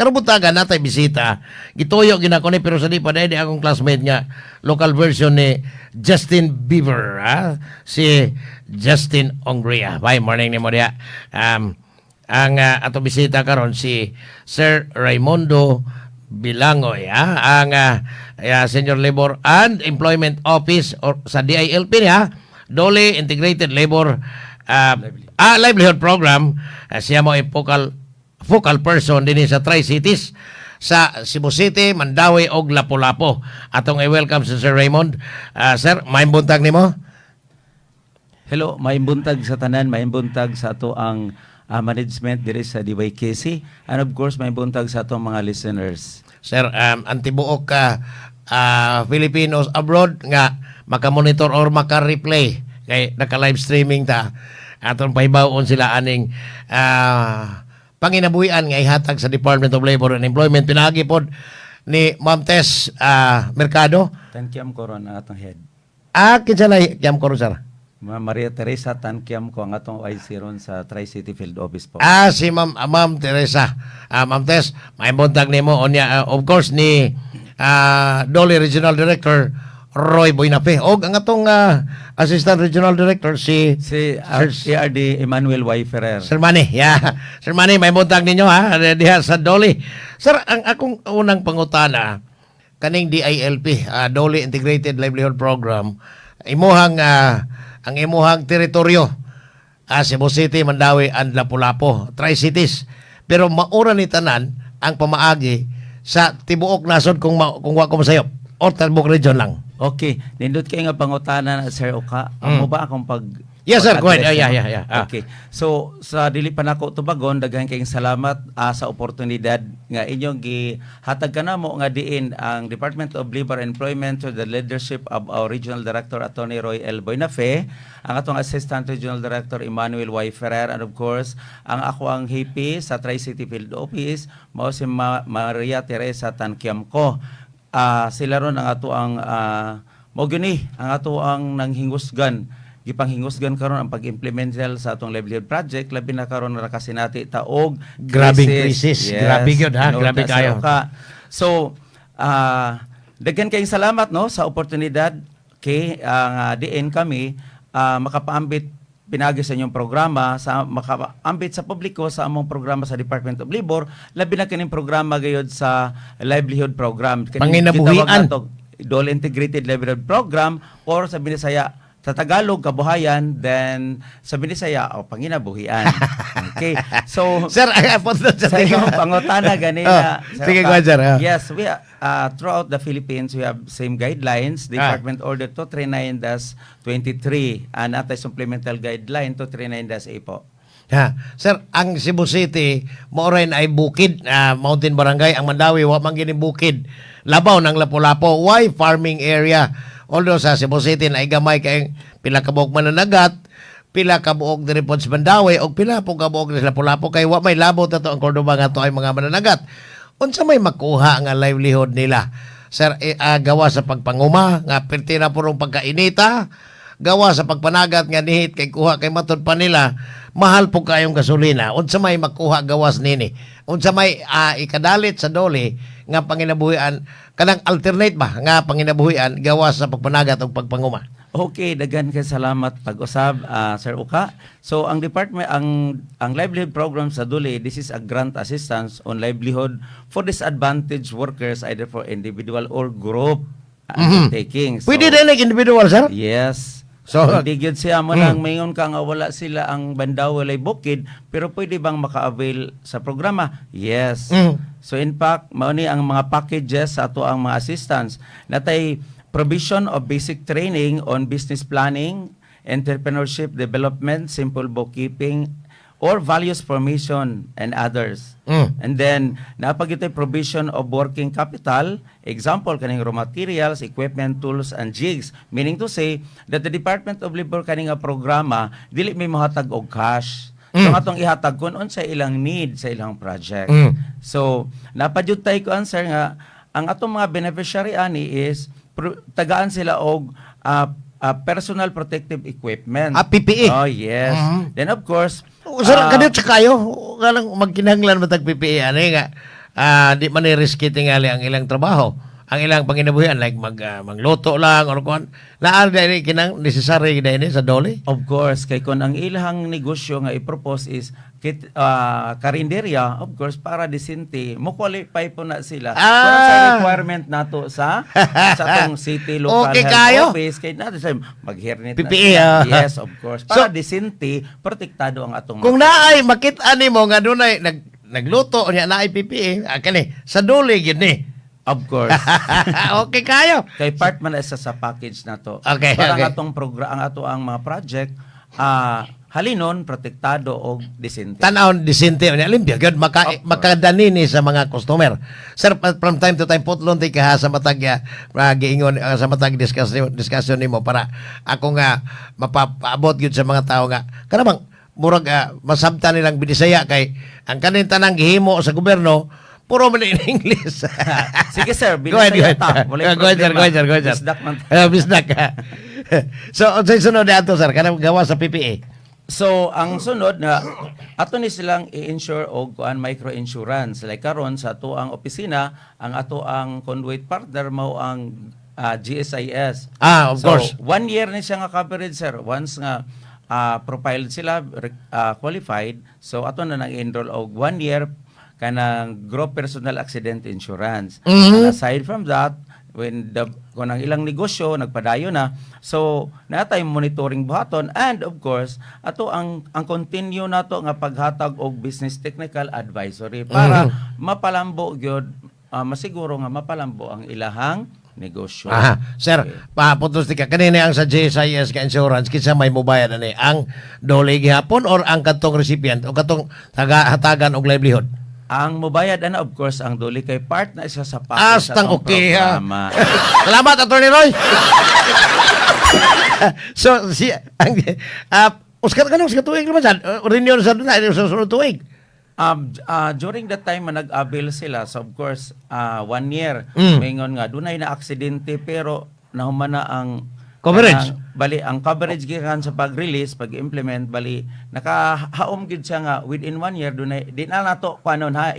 Karong buntaga natay bisita. Gituyo gina ko ni, pero sa di pa di akong classmate nga local version ni Justin Bieber, ha? Si Justin Ongria. Bye, morning nimo diha. Ang ato bisita karon si Sir Raymundo Bilangoy, ha? Ang Senior Labor and Employment Office or sa DILP niya, DOLE Integrated Labor Livelihood Program. Siya mo ay focal focal person dinhi sa Tri-Cities, sa Cebu City, Mandaue ug Lapu-Lapu. Atong i-welcome si Sir Raymond. Sir, maayong buntag nimo. Hello, maayong buntag sa tanan, maayong buntag sa ato ang management diri sa DYKC and of course maayong buntag sa atong mga listeners. Sir, ang tibuok ka Filipinos abroad nga maka-monitor or maka-replay kay naka-live streaming ta, atong pahibaw-on sila aning panginabuhian nga ihatag sa Department of Labor and Employment pinaagi pod ni Ma'am Tess Mercado. Tankiam ko ron ang atong head. Ah, kinsa na Kiam ko, sir? Ma Maria Teresa Tankiam ko ang atong OIC ron sa Tri-City Field Office po. Ah, si Ma'am Teresa. Ah, Ma'am Tess, maayong buntag nimo. Unya, of course ni DOLE Regional Director Roy Boynafe. Og ang atong Assistant Regional Director si Si Sir, ARD Emmanuel Y. Ferrer. Sir Manny. Yeah. Sir Manny, maayong buntag ninyo ha diha sa DOLE. Sir, ang akong unang pangutana kaning DILP, DOLE Integrated Livelihood Program, imuhang ang imuhang teritoryo, Cebu City, Mandaue, and Lapu-Lapu, Tri-Cities. Pero maura ni tanan ang pamaagi sa tibuok nasod kung wa ko masayop or tibuok region lang. Okay, nindot kay nga pangutana na, Sir Oka. Amo ba akong pag Yes, sir. Go ahead. Pag-address nimo? Yeah. Okay. So, sa dili pa nako tubagon, daghan kayong salamat sa oportunidad nga inyong gihatag kanamo nga diin ang Department of Labor and Employment to the leadership of our Regional Director Attorney Roy L. Boynafe, ang atong Assistant Regional Director Emmanuel Y. Ferrer, and of course, ang ako ang hepe sa Tri-City Field Office, mao si Maria Teresa Tankiamco. Sila ron ang ato ang mao gyud ni ang ato ang nanghingusgan, gipanghingusgan karon ang pag-implement sa atong livelihood project, labi na karon ra kasinati ta og Grabing crisis. Grabe gyud, ha? Tinuod Grabe na, Sir kayo. Oka. So, daghan kayong salamat, no, sa oportunidad kay ang diin kami makapaambit pinagi sa inyong programa, sa makaambit sa publiko sa among programa sa Department of Labor, labi na kining programa gayod sa livelihood program. Kining Panginabuhian. gitawag nato DOLE Integrated Livelihood Program or sa Binisaya, sa Tagalog kabuhayan, then sa Binisaya o panginabuhian. Okay. So Sir, ay po sa sa iyong pangutana ganina. Oh, Sir sige, Oka. go ahead, sir. Ah. Yes, we throughout the Philippines we have same guidelines, Department Order 239-23 and atay supplemental guideline 239-A po. Ha. Sir, ang Cebu City mao rin ay bukid, mountain barangay. Ang Mandaue wa man gini bukid. Labaw ng Lapu-Lapu, why farming area? Although sa Cebu City na gamay kay pila ka buok mananagat, pila ka buok diri pod sa Mandaue og pila po ka buok sa Lapu-Lapu kay wa may labot ato ang Cordova nga to ay mga mananagat. Unsa may makuha nga livelihood nila? Sir, gawa sa pagpanguma nga perti na purong pagkainita, gawa sa pagpanagat nga nihit kay kuha kay matud pa nila mahal po kayong gasolina. Unsa may makuha gawas nini? Unsa may ikadalit sa DOLE nga panginabuhian, kanang alternate ba nga panginabuhian gawas sa pagpanagat o pagpanguma? Okay, daghan kay salamat pag-usab, Sir Uka. So ang department, ang livelihood program sa DOLE, this is a grant assistance on livelihood for disadvantaged workers, either for individual or group undertaking. So, Pwede din like individual, sir? Yes. So, Hindi gyud siya mo nang mayon ka nga wala sila, ang Bandaw walay bukid, pero pwede bang maka-avail sa programa? Yes. So in fact, mao ni ang mga packages sa ato ang mga assistance. Natay provision of basic training on business planning, entrepreneurship development, simple bookkeeping, or values formation and others. And then, napagito'y provision of working capital, example, kaning raw materials, equipment, tools, and jigs. Meaning to say that the Department of Labor kaning nga programa, dili may mohatag og cash. So, ang atong ihatag kun unsa ilang need sa ilang project. So, napadyud tay ko answer nga ang atong mga beneficiary ani is tagaan sila og personal protective equipment. Ah, PPE. Oh, yes. Then of course, Sir, kanito sa kayo, kanang magkinahanglan mo tag PPE ani nga. Di man ni risky tingali ang ilang trabaho, ang ilang panginabuhian, like magluto lang or kuan. Naa diri kinang necessary diri sa DOLE. Of course, kay kon ang ilahang negosyo nga i-propose is karinderya, of course, para disente, mo qualify po na sila. Kung sa requirement nato sa atong city local Okay health kayo. Office kay nato sa maghirnit na PPE, sila. ah. Yes, of course. Para So, disente, protektado ang atong kung naay makita nimo nga dunay nagluto niya naay PPE, kani sa DOLE gyud ni. Of course. Okay kayo. Kay part man na isa sa package na to. Para ang atong ang ato ang mga project halinon, protektado og disente. Tan-awon disente niya, limpyo gyud, maka Of course. makadani ni sa mga customer. Sir, from time to time putlon ti ka sa matag giingon sa matag discussion discussion nimo para ako nga mapaabot gyud sa mga tao nga kana bang murag masabtan nilang Binisaya, kay ang kaning tanang gihimo sa gobyerno puro man in English. Sige sir, Go ahead, go Binisaya ahead. ta. Walay Go ahead, sir, problema. go ahead, sir, go ahead, sir. Bisdak man. Bisdak. So, unsay sunod ato, sir, kanang gawa sa PPE? So, ang sunod na ato ni silang i-insure og kuan, micro insurance. Like karon sa ato ang opisina, ang ato ang conduit partner mao ang GSIS. Ah, of So, course. one year ni siya nga coverage, sir. Once nga profiled sila, qualified, so ato na nang enroll og one year kanang group personal accident insurance. And aside from that, when the kung ang ilang negosyo nagpadayon na, so natay monitoring buhaton and of course ato ang continue nato nga paghatag og business technical advisory para mapalambo gyud, masiguro nga mapalambo ang ilahang negosyo. Aha. Sir, paputos ka. Kanina ang sa GSIS ka insurance, kinsa may mobayad ani? Ang DOLE gihapon or ang katong recipient o katong taga hatagan og livelihood? Ang mobayad ana, of course, ang DOLE kay part na isa sa package sa Astang atong okay ha. programa. Salamat, Attorney Roy. So si ang Oscar kanong sa tuig naman sad. Renew sa na sa sunod tuig. During that time na nag-avail sila, so of course, one year, maingon nga, dunay na aksidente pero nahuman na ang coverage. Bali, ang coverage gikan sa pag-release, pag-implement, bali, nakahaom gid siya nga within one year, dunay, di na nato kuanon ha,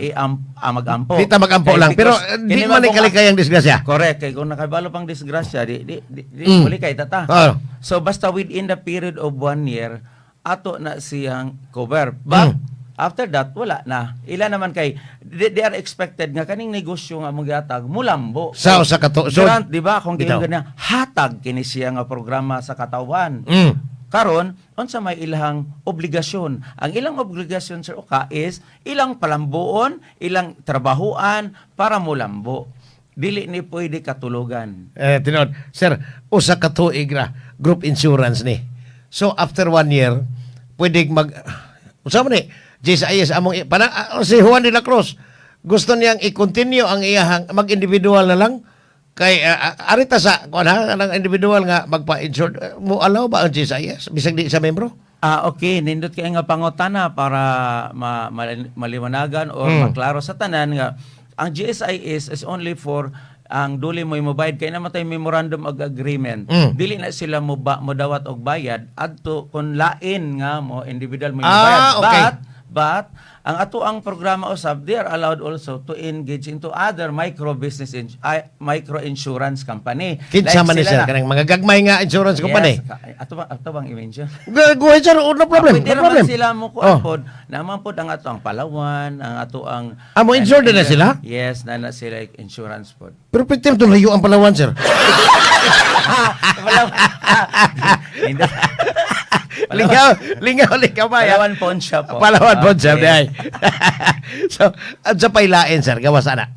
mag-ampo. Di ta magampo Kay lang pero because di kini man ni man kung- kalikayang disgrasya. Correct, kay kung nakabalo pang disgrasya, di di di, di muli kay tata. So basta within the period of one year, ato na siyang cover. But after that, wala na. Ila naman kay they are expected nga kaning negosyo nga among gihatag mulambo. Sa Kay usa ka so- grant, di ba? Kung Bitaw. giingon nga hatag kini siya nga programa sa katawan. Karon, unsa may ilahang obligasyon? Ang ilang obligasyon, Sir Oka, is ilang palambuon, ilang trabahuan para mulambo. Dili ni pwede katulugan. Eh, tinuod. Sir, usa ka tuig ra group insurance ni. So after one year, pwede mag unsa man ni GSIS among parang si Juan de la Cruz gusto niyang i-continue ang iyahang mag-individual na lang kay arita sa kuan ha, kanang individual nga magpa-insure, mo allow ba ang GSIS bisag di sa membro? Ah, okay, nindot kay nga pangutana para maliwanagan or maklaro sa tanan nga ang GSIS is only for ang DOLE mo mobayad kay namatay memorandum of agreement. Dili na sila mo ba modawat og bayad adto kung lain nga mo individual mo mobayad. But ang ato ang programa usab, they are allowed also to engage into other micro business micro insurance company. Kinsa Like man ni sila sir na- kanang mga gagmay nga insurance company? Yes, ato bang i-mention? Go ahead, sir, no problem. Ah, pwede No naman problem. sila mo kuan pod. Naman pod ang ato ang Palawan, ang ato ang Ah, mo insured na sila? Yes, na na sila insurance pod. Pero pwede to layo ang Palawan, sir. Palawan. Hindi. Lingaw, lingaw, lingaw ba? Palawan Pawn Shop po. Palawan Pawn Shop, Okay. di ay. So, at sa pailain, sir, gawas ana.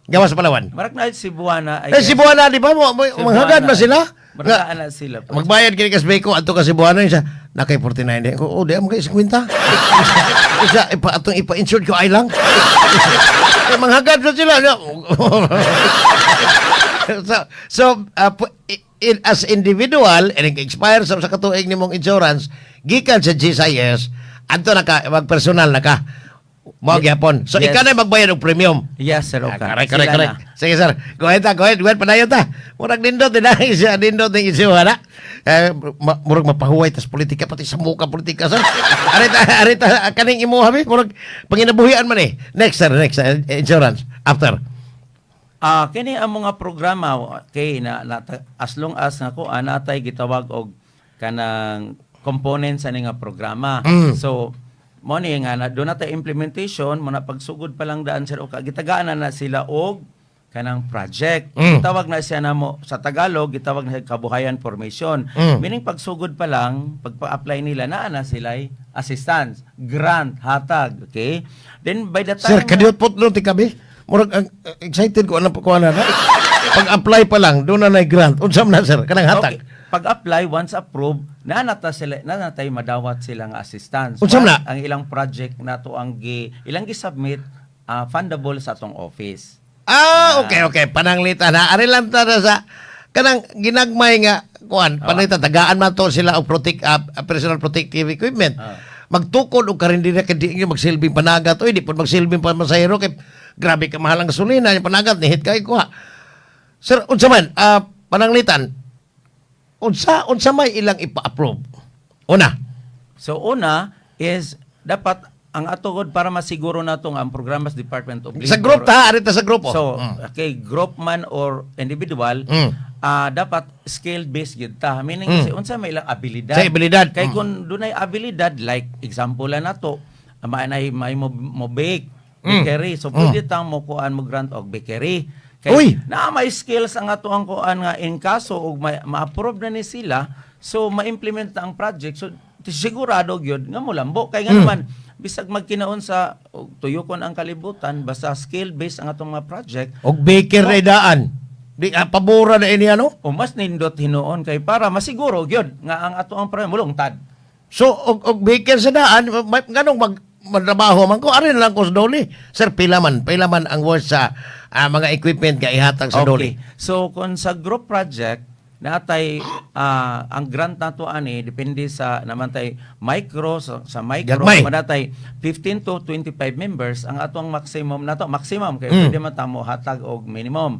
Gawas sa Palawan. Marak na Cebuana. I Eh, guess. Cebuana, di ba? Manghagad ba sila? Marak na sila po. Magbayad kini kas Beko adto ka Cebuana siya. Nakay 49 di. Oh, di mo kay 50. Isa ipa atong ipa-insure ko ay lang. Eh, manghagad sa sila. So, as individual and expire sa katuig nimong insurance gikan sa GSIS, adto na ka mag-personal na ka. Mao gyapon. So ikaw na magbayad og premium. Yes, Sir Ah, Oka. correct, Sila correct, correct. na. Sige, sir. Go ahead, ta, go ahead, go ahead, padayon ta. Murag nindot din na, siya nindot ning issue ana. Eh, murag mapahuway tas politika, pati sa muka politika, sir. Arita, arita kaning imo habi, murag panginabuhian man eh. Next, sir, next, insurance after. Ah, kini ang mga programa, okay na as long as nga ko natay gitawag og kanang component sa nga programa. So mo ni nga na doon natay implementation mo na pagsugod pa lang daan, Sir Oka, gitagaan na na sila og kanang project. Gitawag na siya namo sa Tagalog, gitawag na siya kabuhayan formation. Meaning pagsugod pa lang, pagpa-apply nila, naa na sila assistance, grant, hatag, okay? Then by the time Sir, kadiyot po no ti kabi. Murag ang excited ko anang kuha na. Pag-apply pa lang, doon na na grant. Unsa man na, sir? Kanang hatag. Okay. Pag-apply, once approved, naanata sila, naanatay madawat sila nga assistance. Unsa man na? Ang ilang project nato ang gi, ilang gi-submit fundable sa atong office. Ah, okay. Pananglitan ha. Ari lang ta na sa kanang ginagmay nga kuan, pananglitan tagaan man to sila og personal protective equipment. Magtukod og karindira kay di gyud magsilbing panagat oy, di pud magsilbing pamasahero kay grabe ka mahal ang gasolina, yung panagat ni hit kay kuha. Sir, unsa man pananglitan, unsa may ilang ipa-approve? Una. So una is dapat ang atugod para masiguro nato nga ang programas Department of Sa group ta, ari ta sa grupo. So, okay, group man or individual, dapat skill based gyud ta. Meaning kasi unsa may ilang abilidad. Sa abilidad. Kay kung dunay abilidad, like example lang nato, maanay may mo bake, bakery. So pwede tang mo kuan mo grant og bakery. Kay Uy! naa may skills ang ato ang kuan nga in kaso og ma-approve na ni sila, so ma-implement na ang project. So sigurado gyud nga molambo kay nga naman bisag magkinaon sa og tuyokon ang kalibutan, basta skill based ang atong mga project. Og baker na daan. Di pabora na ini ano? O mas nindot hinuon kay para masiguro gyud nga ang ato ang project mulungtad. So og baker sa daan, nganong mag matrabaho man ko, ari na lang ko sa DOLE. Sir, pila man ang worth sa mga equipment nga ihatag sa DOLE? So kung sa group project natay ang grant nato ani depende sa naman tay micro, sa micro Gagmay. manatay 15 to 25 members ang atong maximum nato, maximum kay pwede man tamo hatag og minimum.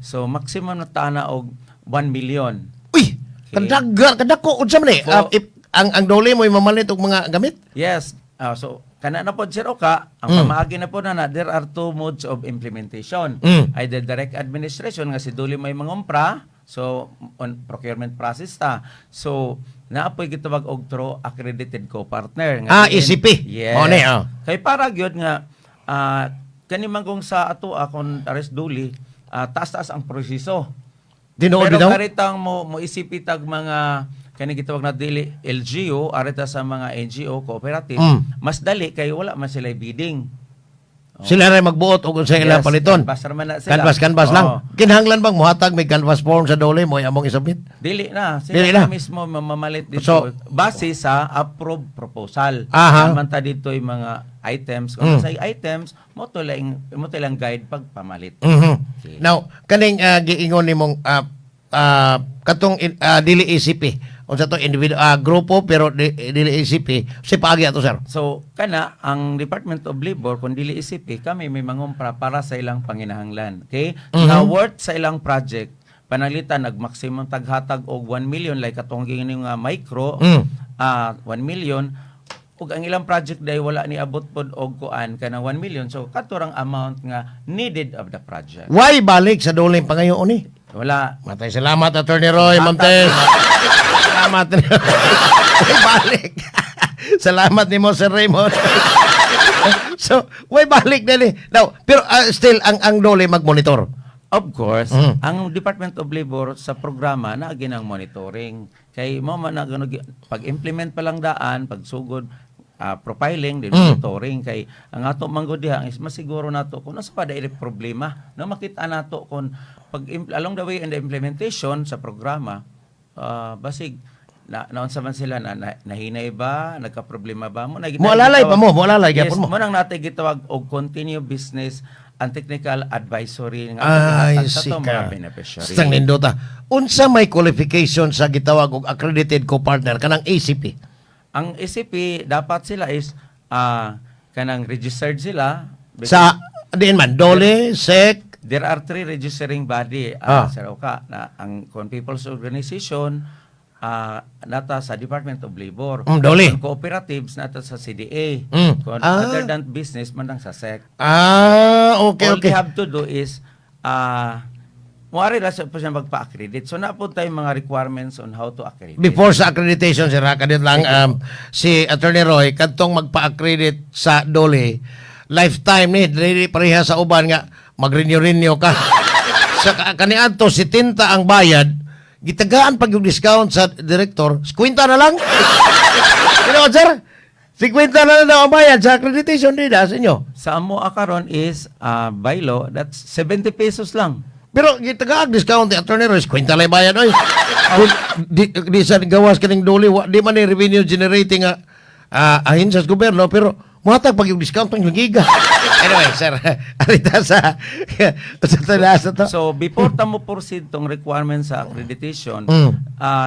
So maximum na tana og 1 million. Uy, kadagar, kadako unsa man eh? If ang DOLE mo mamalit og mga gamit? Yes. So kana na pod, Sir Oka, ang pamaagi na po na na there are two modes of implementation. Either direct administration nga si DOLE may mangompra, so on procurement process ta. So naapoy gitawag og through accredited co-partner nga Ah, ACP. Yes. Mao ni, ah. Kay para gyud nga kani man kung sa ato akon ares DOLE, taas-taas ang proseso. Tinuod Pero bitaw? karitang mo mo isipi tag mga kani gitawag na dili LGU, arita sa mga NGO cooperative, mas dali kay wala man sila bidding. Sila ray magbuot og unsa ilang paliton. Canvas ra man na sila. Canvas, canvas lang. Oo. Kinahanglan bang muhatag may canvas form sa DOLE mo among isubmit? Dili na. Sila Dili na. na mismo mamamalit dito. So- base sa approved proposal. Naman ta dito yung mga items. Kung sa items, mo to lang guide pagpamalit. Okay. Now, kaning giingon nimong katong dili ACP, unsa to, individual grupo pero dili ACP, si paagi ato, sir? So, kana ang Department of Labor, kung dili ACP, kami may mangumpra para sa ilang panginahanglan. Okay? Na worth sa ilang project. Panalitan nag-maximum taghatag og 1 million like katong giingnon nga micro, 1 million ug ang ilang project day wala ni abot pod og kuan kana 1 million, so katurang amount nga needed of the project. Why balik sa DOLE pangayoon ni? Wala. Matay salamat, Attorney Roy Montes. Salamat. Why balik? Salamat nimo, Sir Raymond. So, why balik dali? Now, pero still ang DOLE magmonitor. Of course, ang Department of Labor sa programa na ginang monitoring. Kay mo man na gano pag-implement pa lang daan, pagsugod profiling din, monitoring, kay ang ato manggod diha is masiguro nato kung nasa pa dili problema, no, makita nato kung pag along the way in the implementation sa programa, basig na naunsa man sila na nahinay ba, nagka-problema ba mo na Moalalay pa mo, moalalay Yes, gyapon mo. mo nang natay gitawag og continue business and technical advisory nga Ay, atong sa atong mga sika. beneficiary. Stang nindota. Unsa may qualification sa gitawag og accredited co-partner kanang ACP? Ang ACP dapat sila is Kanang registered sila. Sa diin man, DOLE, SEC? There are three registering body, Sir Oka, na ang kon People's Organization, nata sa Department of Labor. DOLE. Kung cooperatives, nata sa CDA. Kung other than business man lang sa SEC. All they have to do is muari ra siya po siya magpa-accredit. So naa po tayo mga requirements on how to accredit. Before sa accreditation, sir, ha, kadiyot lang, si Attorney Roy, kadtong magpa-accredit sa DOLE, lifetime ni, dili pareha sa uban nga, mag-renew-renew ka. Sa kaniadto, 70 ang bayad, gitagaan pag yung discount sa director, 50 na lang. You know, sir? 50 na lang daw ang bayad sa accreditation din sa inyo. Sa amo karon is by law, that's 70 pesos lang. Pero gitagaan discount ni Attorney Roy, 50 lang bayad oy. Kung di sa gawas kaning DOLE, wa, di man ni revenue generating nga ahin sa gobyerno, pero muhatag pag yung discount pang giga. Anyway, sir, arita sa sa to. So before ta mo proceed tong requirement sa accreditation,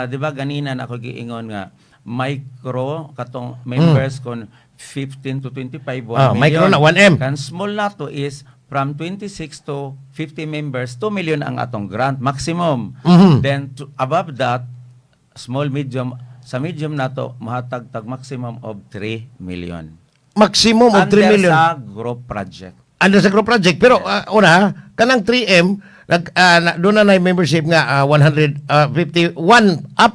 di ba ganina na ako giingon nga micro katong members kon 15 to 25, 1 million. Micro na, 1M. Kan small na to is from 26 to 50 members, 2 million ang atong grant maximum. Then above that, small, medium, sa medium nato mahatag tag maximum of 3 million. Maximum of 3 Under million. sa group project. Under sa group project. Pero una, kanang 3M, doon na na membership nga 151 up.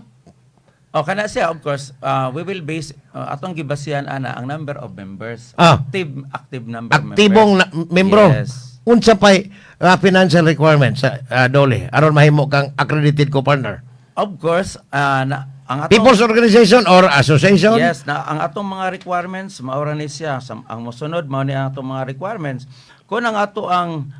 O kana siya, of course, we will base atong gibasihan ana ang number of members. Active active number of Aktibong members. membro. Yes. Unsa pay financial requirements sa DOLE aron mahimo kang accredited co-partner? Of course, na, ang atong People's organization or association? Yes, na ang atong mga requirements maura ni siya. Sa, ang mosunod mao ni ang atong mga requirements. Kung ang ato ang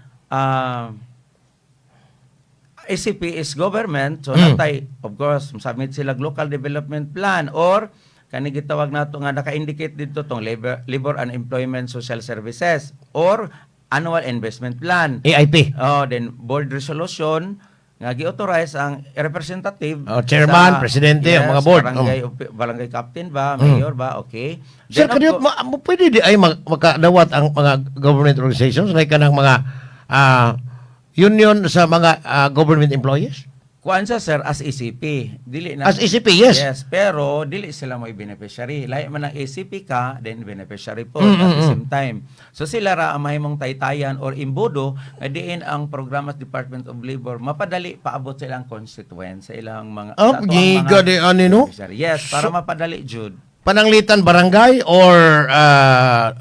ACP is government, so natay, of course, submit sila local development plan or kani gitawag nato nga naka-indicate dito tong labor and employment social services or annual investment plan. AIP. Oh, then board resolution nga gi-authorize ang representative. Oh, chairman, presidente, ang mga board. Barangay, barangay captain ba, mayor ba, okay. Sir, Then, of kaniyot, pwede di ay makadawat ang mga government organizations like kanang mga union sa mga government employees? Kuan siya, sir, as ACP. Dili na As ACP, yes. Yes, pero dili sila mo beneficiary. Lahi man ang ACP ka, then beneficiary po at the same time. So sila ra ang mahimong taytayan or imbudo nga diin ang programa sa Department of Labor mapadali paabot sa ilang constituents, sa ilang mga Oh, sa ato ang giga mga di ani, no? beneficiary. Yes, para mapadali jud. Pananglitan barangay or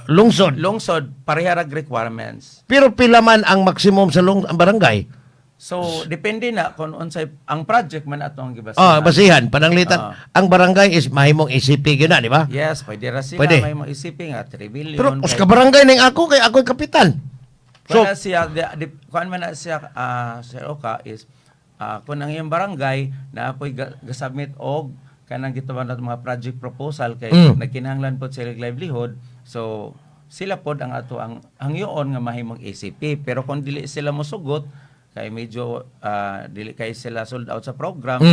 lungsod? Lungsod pareha rag requirements. Pero pila man ang maximum sa ang barangay? So depende na kung unsay ang project man ato ang gibasihan. Oh, basihan, pananglitan. Ang barangay is mahimong ACP gyud na, di ba? Yes, pwede ra sila Pwede. may mga isipin nga 3 billion. Pero us ka barangay ning ako kay ako'y kapitan. So, So, kuan na siya, kuan man na siya, Sir Oka, is, kung ang iyong barangay, na apoy gasubmit og kanang gitawag nato mga project proposal kay nagkinahanglan pod sila og livelihood. So, sila pod ang ato ang hangyoon nga mahimong ACP. Pero kung dili sila mosugot, kay medyo dili kay sila sold out sa program,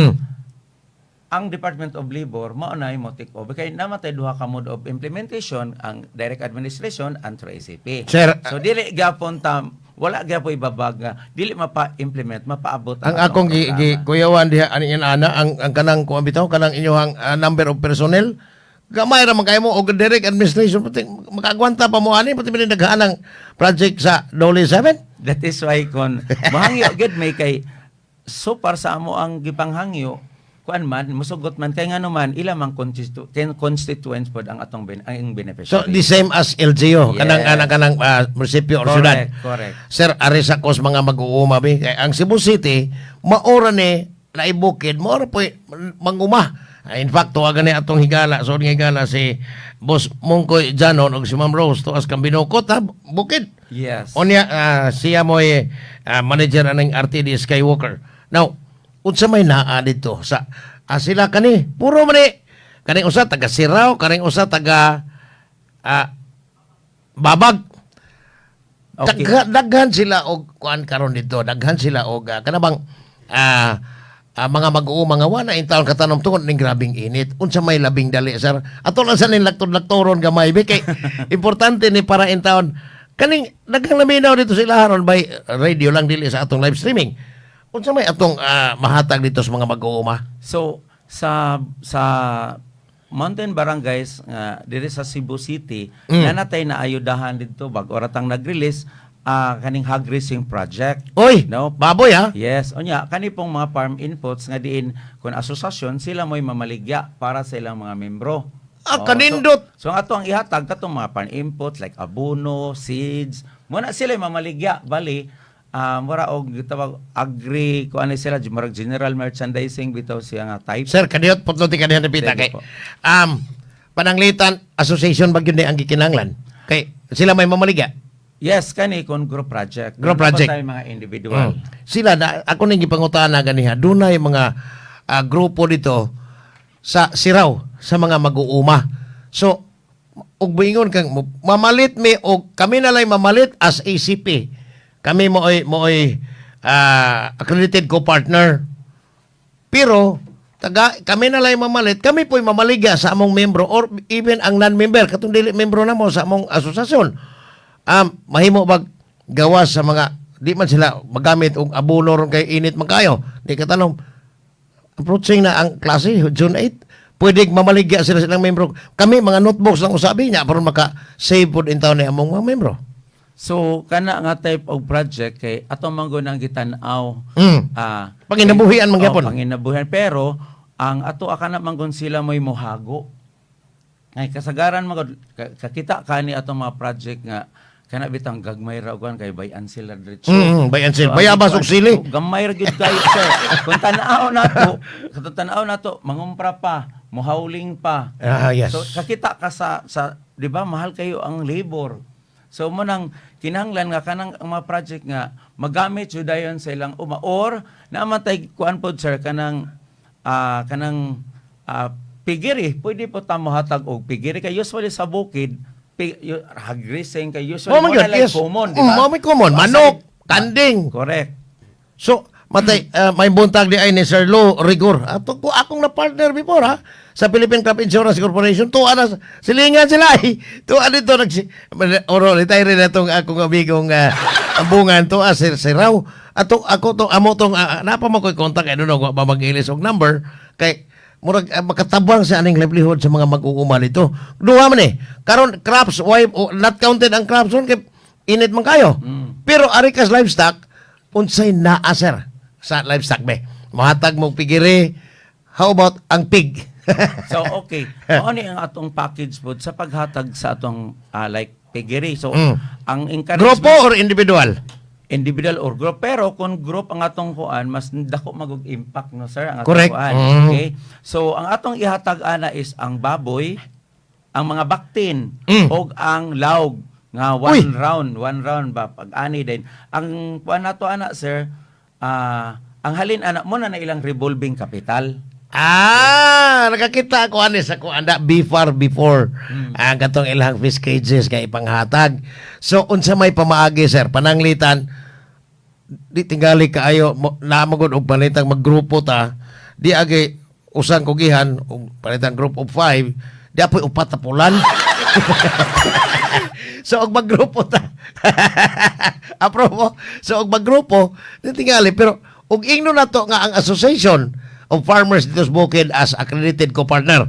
ang Department of Labor mao na mo take over kay namatay duha ka mode of implementation, ang direct administration and through ACP. Sir, So dili gyapon ta wala gyapon ibabag nga dili mapa-implement, mapaabot ang atong akong gi programa. kuyawan diha ani ana ang kanang kuan bitaw kanang inyong number of personnel, gamay ra man kayo mo og direct administration, pati makaagwanta pa mo ani, pati man daghan ang project sa DOLE 7. That is why kon mahangyo gid may kay so far sa amo ang gipanghangyo, kuan man musugot man kay ngano man ila mang constituents pod ang atong ang beneficiary. So the same as LGU, kanang kanang kanang munisipyo or syudad. Correct. Sir, ari sa kos mga mag-uuma bi. Kay ang Cebu City, maora ni naibukid, maora po manguma. In fact, tuwagan ni atong higala, so nga higala si Boss Mungkoy Janon og si Ma'am Rose tuas kang binukot ha, bukid. Unya siya mo'y manager aning RTD Skywalker. Now, unsa may naa dito sa sila kani puro man ni kaning usa taga Sirao, kaning usa taga Babag. Daghan sila og kuan karon dito, daghan sila og kana bang Mga mag-uuma nga wala in taon katanom tungod ning grabing init. Unsa may labing dali, sir? Ato lang sa ning laktod-laktoron gamay bi kay importante ni para in taon kaning daghang naminaw dito sa ilaharon by radio lang, dili sa atong live streaming. Unsa may atong mahatag dito sa mga mag-uuma? So sa mountain barangays nga diri sa Cebu City, nanatay na ayudahan didto bag ora tang nag-release kaning hog raising project. Oy, No? baboy ha. Yes, unya kani pong mga farm inputs nga diin kung asosasyon sila mo'y mamaligya para sa ilang mga membro. Ah, Oo, kanindot. So ang ato ang ihatag katong mga farm inputs like abono, seeds, mo na sila mamaligya bali mura og gitawag agri kuan ni sila, murag general merchandising bitaw siya nga type. Sir, kaniyot putlo ti kanihan ni Pita Sige kay po. Pananglitan association ba gyud ni ang gikinahanglan? Kay sila may mamaligya. Yes, kani kon group project. Group Meron pa project. tayo mga individual. Sila na ako ning gipangutana ganiha, dunay mga grupo dito sa Sirao sa mga mag-uuma. So ug moingon kang mamalit mi og kami na lang mamalit as ACP. Kami mo'y accredited co-partner. Pero taga kami na lang mamalit, kami po'y mamaligya sa among membro or even ang non-member katong dili membro namo sa among asosasyon. Mahimo bag gawas sa mga di man sila magamit og abono ron kay init man kayo. Di katanong approaching na ang klase June 8. Pwede mamaligya sila silang membro. Kami mga notebooks lang usabi niya para maka-save pod in taon ni among mga membro. So kana nga type of project kay ato man gud ang gitan-aw. Panginabuhian man Oh, gyapon. panginabuhian, pero ang ato akana man gun sila mo'y mohago. Ay kasagaran man gud kakita kani atong mga project nga kana bitang gagmay ra kuan kay bayan sila diretso. Bayan sila. So, ang Bayabas og sili. Oh, gamay ra gyud kayo, sir. Kung tan-aw nato, kung tan-aw nato, mangumpra pa, muhawling pa. Ah, yes. So kakita ka sa 'di ba mahal kayo ang labor. So mo nang kinahanglan nga kanang ang mga project nga magamit jud dayon sa ilang uma or namatay kuan pod, sir, kanang piggery. Pwede po ta mohatag og piggery kay usually sa bukid hog raising kay usually Oh my mo God, na like yes. common, di ba? Mao may common. So, Manok, kanding. Correct. So, matay, may buntag di ay ni Sir Lo Rigor. Ato ko akong na partner before ha sa Philippine Crop Insurance Corporation. Tuwa na silingan sila eh. Tuwa dito nag oro litay rin atong akong amigong ambungan tuwa Sir Siraw. Ato ako to amo tong napa mo ko'y contact, I don't know kung ba mag-ilis og number kay murag makatabang sa aning livelihood sa mga mag-uuma dito. Duha man eh. Karon crops why oh, not counted ang crops ron kay init man kayo. Pero ari kas livestock, unsay naa, sir, sa livestock be? Mahatag mo piggery. How about ang pig? So okay, mao ni ang atong package pod sa paghatag sa atong like piggery. So ang encouragement Grupo or individual? Individual or group, pero kung group ang atong kuan mas dako magug impact, no, sir, ang atong kuan. Okay, so ang atong ihatag ana is ang baboy, ang mga baktin og ang laog nga one Uy! Round one round ba pag ani din ang kuan nato ana, sir, ang halin ana mo na na ilang revolving capital. Ah, nakakita ako ani sa kuan da before before ang katong ilang fish cages kay ipanghatag. So unsa may pamaagi, sir? Pananglitan di tingali kaayo naa magud og palitang maggrupo ta di agi usang kugihan og palitang group of five di apoy upat tapulan. So og maggrupo ta aprobo. So og maggrupo di tingali, pero og ingno nato nga ang Association of Farmers dito sa Bukid as accredited co-partner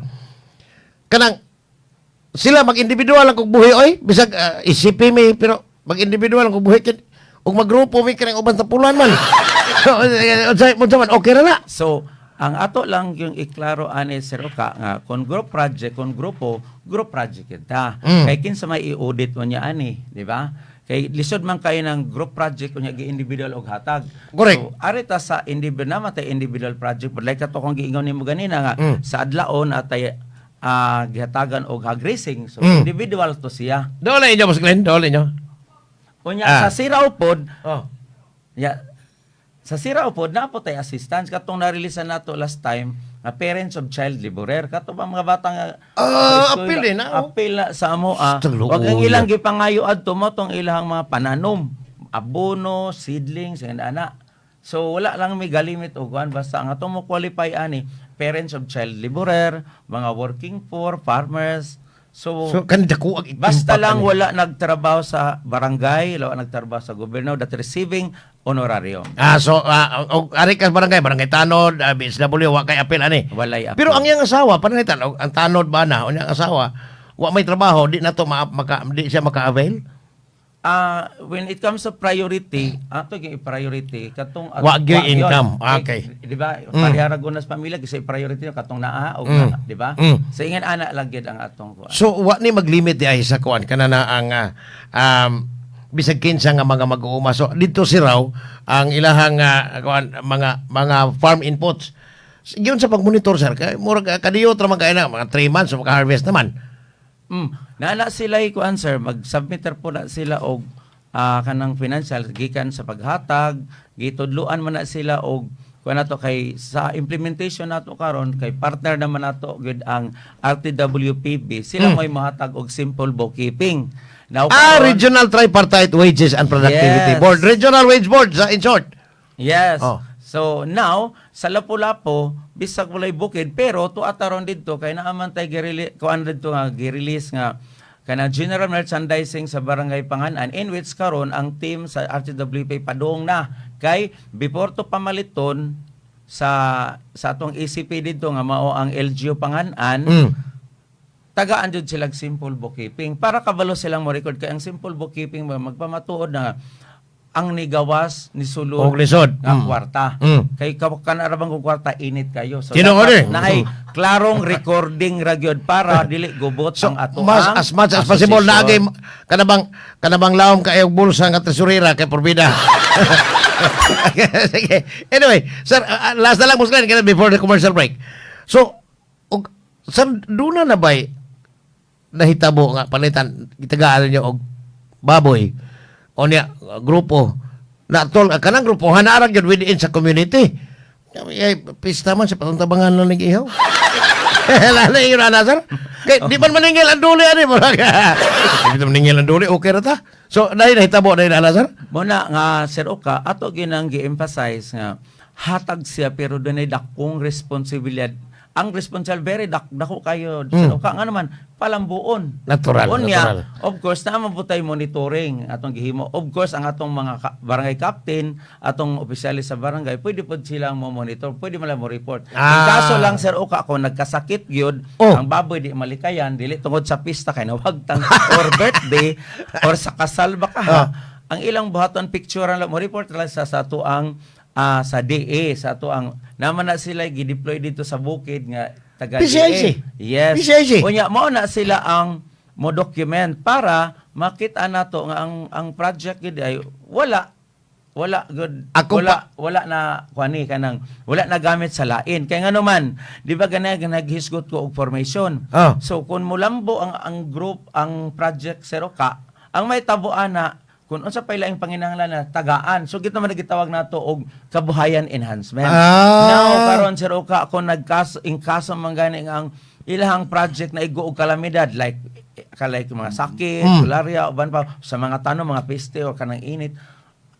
kanang sila mag-individual ang kog buhi oy bisag isipin mi pero mag-individual ang kog buhi kay ug maggrupo mi kanang uban tapulan man. So unsa unsa man, okay ra na. So, ang ato lang yung iklaro ani, sir Oka, nga kung group project, kung grupo, group project kita. Kay kinsa may i-audit mo niya ani, di ba? Kay lisod man kayo ng group project unya gi-individual og hatag. Correct. So, ari ta sa individual naman tay individual project, but like ato kung giingon nimo ganina nga sa adlaon atay gihatagan og hog raising. So, individual to siya. Doon inyo, Boss Glenn, doon inyo. Unya sa Sirao pod, ya, sa Sirao pod naa po tay assistance katong na-release nato last time nga parents of child laborer kato ba mga bata nga Ah, sa eskwela, appeal din na, oh. appeal na sa amo ah. Tagluoy. Wag ang ilang gipangayo adto mo tong ilang mga pananom, abono, seedlings and ana. So wala lang may galimit og kuan, basta ang atong mo qualify ani, parents of child laborer, mga working poor, farmers. So, So kan dako ang basta impact lang ani. Wala nagtrabaho sa barangay, wala nagtrabaho sa gobyerno that receiving honorarium. Ah, so og ari ka barangay, barangay tanod, BSW, wa kay apil ani. Walay apil. Pero ang iyang asawa, pananglitan, og ang tanod ba na, ang iyang asawa, wa may trabaho, di na to di siya maka-avail? Ah, when it comes to priority, ato gyud priority katong Wa gyud income. Kay, di ba? Pareha ra gud nas pamilya kasi priority katong naa og naa, di ba? Sa ingan ana lang gyud ang atong kuan. So wa ni maglimit di ay sa kuan kana na ang bisag kinsa nga mga mag-uuma. So dito si Raw ang ilahang kuan mga farm inputs. Yun sa pagmonitor, sir, kay murag kadiyot ra man kay na mga 3 months maka-harvest naman. Nana sila kuan, sir, mag-submit po na sila og kanang financial gikan sa paghatag, gitudluan man na sila og kuan nato kay sa implementation nato karon kay partner naman nato gyud ang RTWPB. Sila mo'y mohatag og simple bookkeeping. Now, Regional Tripartite Wages and Productivity Yes. Board. Regional Wage Board sa in short. Yes. Oh. So now sa Lapu-Lapu bisag walay bukid pero tuwa taron didto kay naa man tay kuan didto nga gi-release nga kanang general merchandising sa Barangay Panganan, in which karon ang team sa RTWP padung na kay before to pamaliton sa atong ACP didto nga mao ang LGU Panganan, tagaan jud silang simple bookkeeping para kabalo silang mo record kay ang simple bookkeeping mo magpamatuod na ang nigawas ni sulod Og lisod. nga kwarta. Kay kana ra bang kung kwarta init kayo. So Tinuod dapat eh. naay klarong recording ra gyud para dili gubot So, ang ato mas, ang as much as possible association. naagay kanabang lawom kay og bulsa nga tresurera kay porbida. Sige. Anyway, sir, last na lang mo kaya before the commercial break. So, og sir, duna na ba'y nahitabo nga palitan gitagaan niyo og baboy o niya grupo na tol kanang grupo hanarang gyud within sa community? Ay, pista man sa patuntabangan lang nag-ihaw. Lalo yung ana, sir. Kay, di man maningil ang duli, ani. Murag, di man maningil ang duli, okay ra ta. So, dahil nahitabo na yun, ana, sir? Mo na nga, Sir Oka, ato ginang gi-emphasize nga hatag siya pero dunay dakong responsibilidad. Ang responsibilidad very dako kayo, Sir Oka, nga naman palambuon. Natural, Unya, natural. of course, naa man po tay monitoring atong gihimo. Of course, ang atong mga barangay captain, atong opisyalis sa barangay, pwede pod silang mo monitor, pwede man lang mo report. In kaso lang, Sir Oka, kung nagkasakit gyud, ang baboy di malikayan, dili tungod sa pista kay nawagtang or birthday or sa kasal ba ka, ang ilang buhaton, picture lang mo report lang sa ato ang sa DA, sa ato ang naman na sila gi-deploy dito sa bukid nga taga PCIC? DA. Yes. PCIC? Unya mao na sila ang mo document para makita nato nga ang project gid ay wala wala good Ako wala wala na kuani kanang wala na gamit sa lain kay ngano man, di ba, ganay naghisgot ko og formation. So kung mulambo ang group, ang project sero ka, ang may tabuan na kung unsa pa ilaing panginahanglan na tagaan, so gito man gitawag nato og kabuhayan enhancement. Now karon, Sir Oka, kung nagkaso in kaso man gani ang ilahang project na igo og kalamidad like mga sakit, malaria, uban pa sa mga tanom, mga peste o kanang init,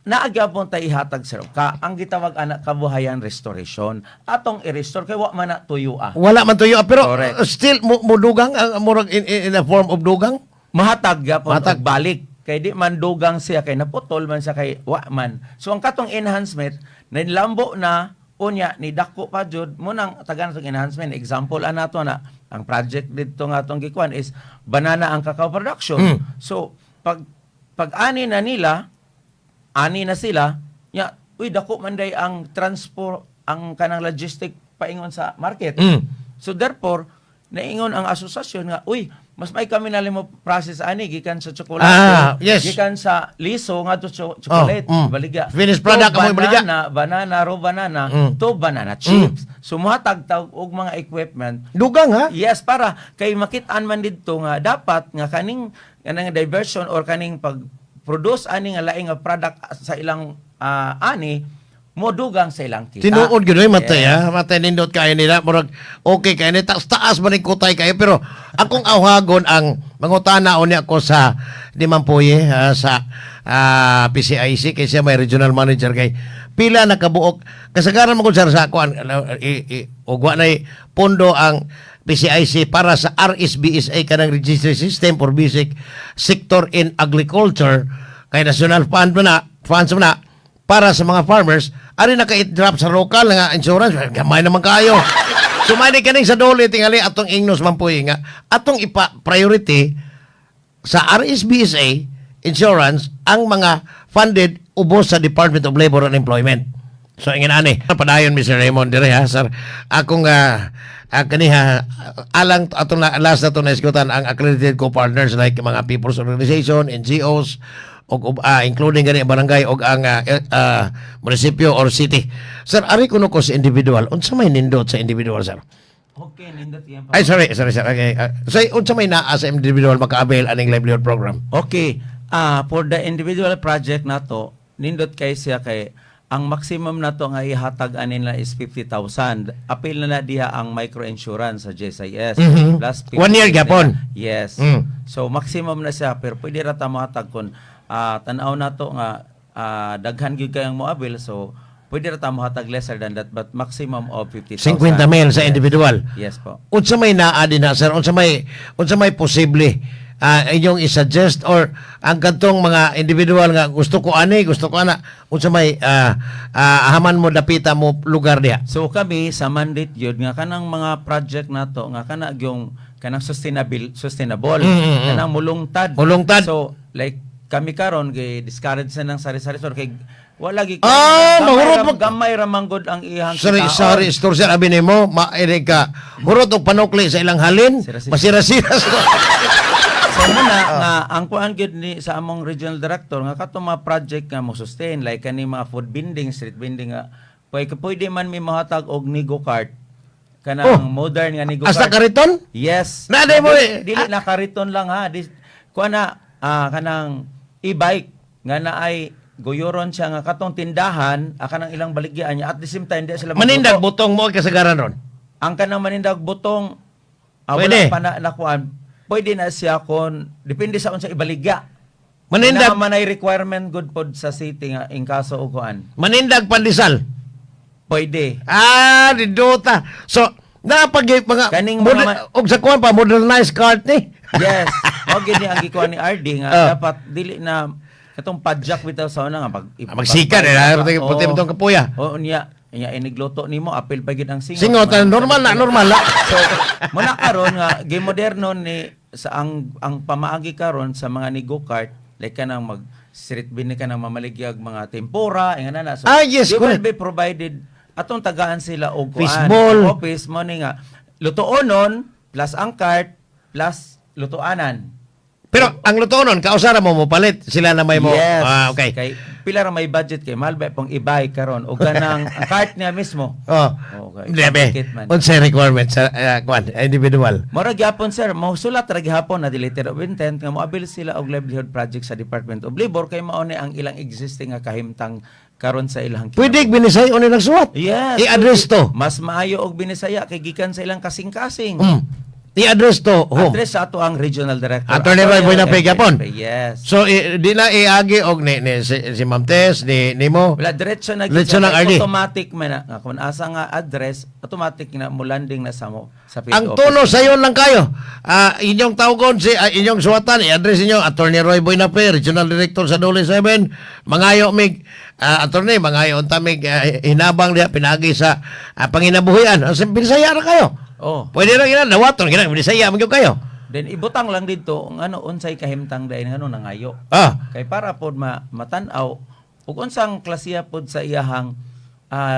naagyapon tay ihatag, sir ka, ang gitawag ana kabuhayan restoration, atong i-restore kay wa man na tuyo ah. Wala man tuyo. Pero Correct. still, mo dugang, ang murag in a form of dugang? Mahatag gyapon Mahatag. og balik kay di man dugang siya kay naputol man siya kay wa man. So ang katong enhancement nilambo na, unya ni dako pa jud mo nang tagan atong enhancement. Example ana to na ang project didto nga atong gikuan is banana ang cacao production. So pag ani na nila, ani na sila nya, uy, dako man day ang transport, ang kanang logistic paingon sa market. So therefore, naingon ang asosasyon nga, uy, mas may kami na mo process ani gikan sa tsokolate, gikan sa liso ngadto chocolate, baligya. Finished product To amoy baligya. Banana, banana, raw banana, to banana chips. So muhatag tawag og mga equipment. Dugang, ha? Yes, para kay makit-an man didto nga dapat nga kaning kanang diversion or kaning pag produce ani nga laing nga product sa ilang ani mo dugang sa ilang kita. Tinuod gyud oy, matay ha. Matay, nindot kayo nila. Murag okay kayo ni taas taas man ning kutay kayo, pero akong awhagon ang mangutana unya ko sa Dimampuye ha, sa PCIC kay siya may regional manager kay pila na kabuok kasagaran mo kung, sir, sa kuan og wa nay pondo ang PCIC para sa RSBSA, kanang Registry System for Basic Sector in Agriculture, kay national fund mo na, funds mo na para sa mga farmers. Ari naka-drop sa local nga insurance, gamay naman kayo. Sumani kaning sa DOLE, tingali atong ingnos man po nga atong ipa priority sa RSBSA insurance ang mga funded ubos sa Department of Labor and Employment. So ingin ani, padayon, Mr. Raymond, dire ha, sir. Akong kaniha alang atong na, last na to na isgutan ang accredited co-partners like mga people's organization, NGOs og including gani ang barangay og ang munisipyo or city. Sir, ari kuno ko sa individual. Unsa may nindot sa individual, sir? Okay, nindot yan. Ay, sorry, sorry, sir. Okay. So unsa may naa sa individual maka-avail aning livelihood program? Okay. For the individual project nato, nindot kay siya kay ang maximum nato nga ihatag anin nila is 50,000. Apil na na diha ang micro-insurance sa GSIS. Plus One year 50 gyapon. Yes. So maximum na siya, pero pwede ra ta mohatag kun tan-aw nato nga daghan gyud kayong moabil, so pwede ra ta mohatag lesser than that, but maximum of 50,000. 50 mil sa Yes. individual. Yes po. Unsa may naa din na, sir? Unsa may posible inyong i-suggest or ang kadtong mga individual nga gusto ko ani, gusto ko ana, unsa may haman mo dapita mo lugar diha? So kami sa mandate yun nga kanang mga project nato nga kana yung kanang sustainable sustainable kanang mulungtad. Mulungtad. So like kami karon kay discourage na ng sari-sari store kay wala gi Ah, mahurot gamay ra man gud ang iyang Sari kitaon. sari store, sir, abi nimo mainig ka hurot og panukli sa ilang halin, Sira-sira. masira-sira. So muna nga ang kuan gyud ni sa among regional director nga katong mga project nga mo sustain like kani mga food vending, street vending nga pwede man mi mohatag og nego cart, kanang modern nga nego Hasta cart. kariton? Yes. Na, di mo eh. Dili na kariton lang ha. Di, kuan na kanang e-bike nga na ay guyuron siya nga katong tindahan kanang ilang baligyan niya at the same time di sila Manindag magluto. butong mo kasagaran ron. Ang kanang manindag butong Pwede. wala pa na nakuan. Pwede na siya kon depende sa unsa ibaligya. Manindag Na man ay requirement good pod sa city nga in kaso og kuan. Manindag pandesal. Pwede. Ah, didota. So, napag mga Kaning mga og sa kuan pa modernized cart ni. Yes. Mao gid ni ang gikuan ni RD nga dapat dili na katong padjak bitaw sa una nga pag Ah, magsikan eh, puti mo tong kapuya. Oo niya, niya inigluto nimo apil pa gid ang singot. Singot, normal na, normal na. So, muna karon nga gimoderno ni sa ang pamaagi karon sa mga ni go-kart like kanang mag street bin ni kanang mamaligyag mga tempura ingana na. So, Ah, yes, they will correct. be provided atong tagaan sila og kuan Fishball. office mo ni nga lutuonon plus ang cart plus lutuanan. Pero ang luto nun, kausara mo mo palit sila na may mo. Yes. Ah, okay. Kay pila ra may budget kay mahal ba pong i-buy karon og kanang ang cart niya mismo. Oh. Okay. Grabe. Complicate man. Unsay requirement sa kuan individual? Mora gyapon, sir, mosulat ra gihapon na the letter of intent nga moabil sila og livelihood project sa Department of Labor kay mao ni ang ilang existing nga kahimtang karon sa ilang Pwede binisay o nilang suwat. Yes. I-address to. Mas maayo og binisaya kay gikan sa ilang kasing-kasing. I-address to whom? Address sa ato ang regional director. Attorney Roy Buenafe gyapon. Yes. So di na iagi og ni si Ma'am Tess ni nimo. Wala, diretso na Diretso gyud ng siya. RD. Automatic man na nga kung asa nga address, automatic na mo landing na sa mo sa field Ang office. tono sayon lang kayo. Inyong tawgon si inyong suwatan, i-address ninyo Attorney Roy Buenafe, Regional Director sa DOLE 7. Mangayo mig attorney, mangayo unta mig hinabang diha pinagi sa panginabuhian. Ang Bisaya ra kayo. Oh. Pwede ra gina dawaton gina Bisaya man gyud kayo. Then ibutang lang dito ang ano unsay kahimtang dayon ngano nangayo. Kay para pod matan-aw ug unsang klasiya pod sa iyahang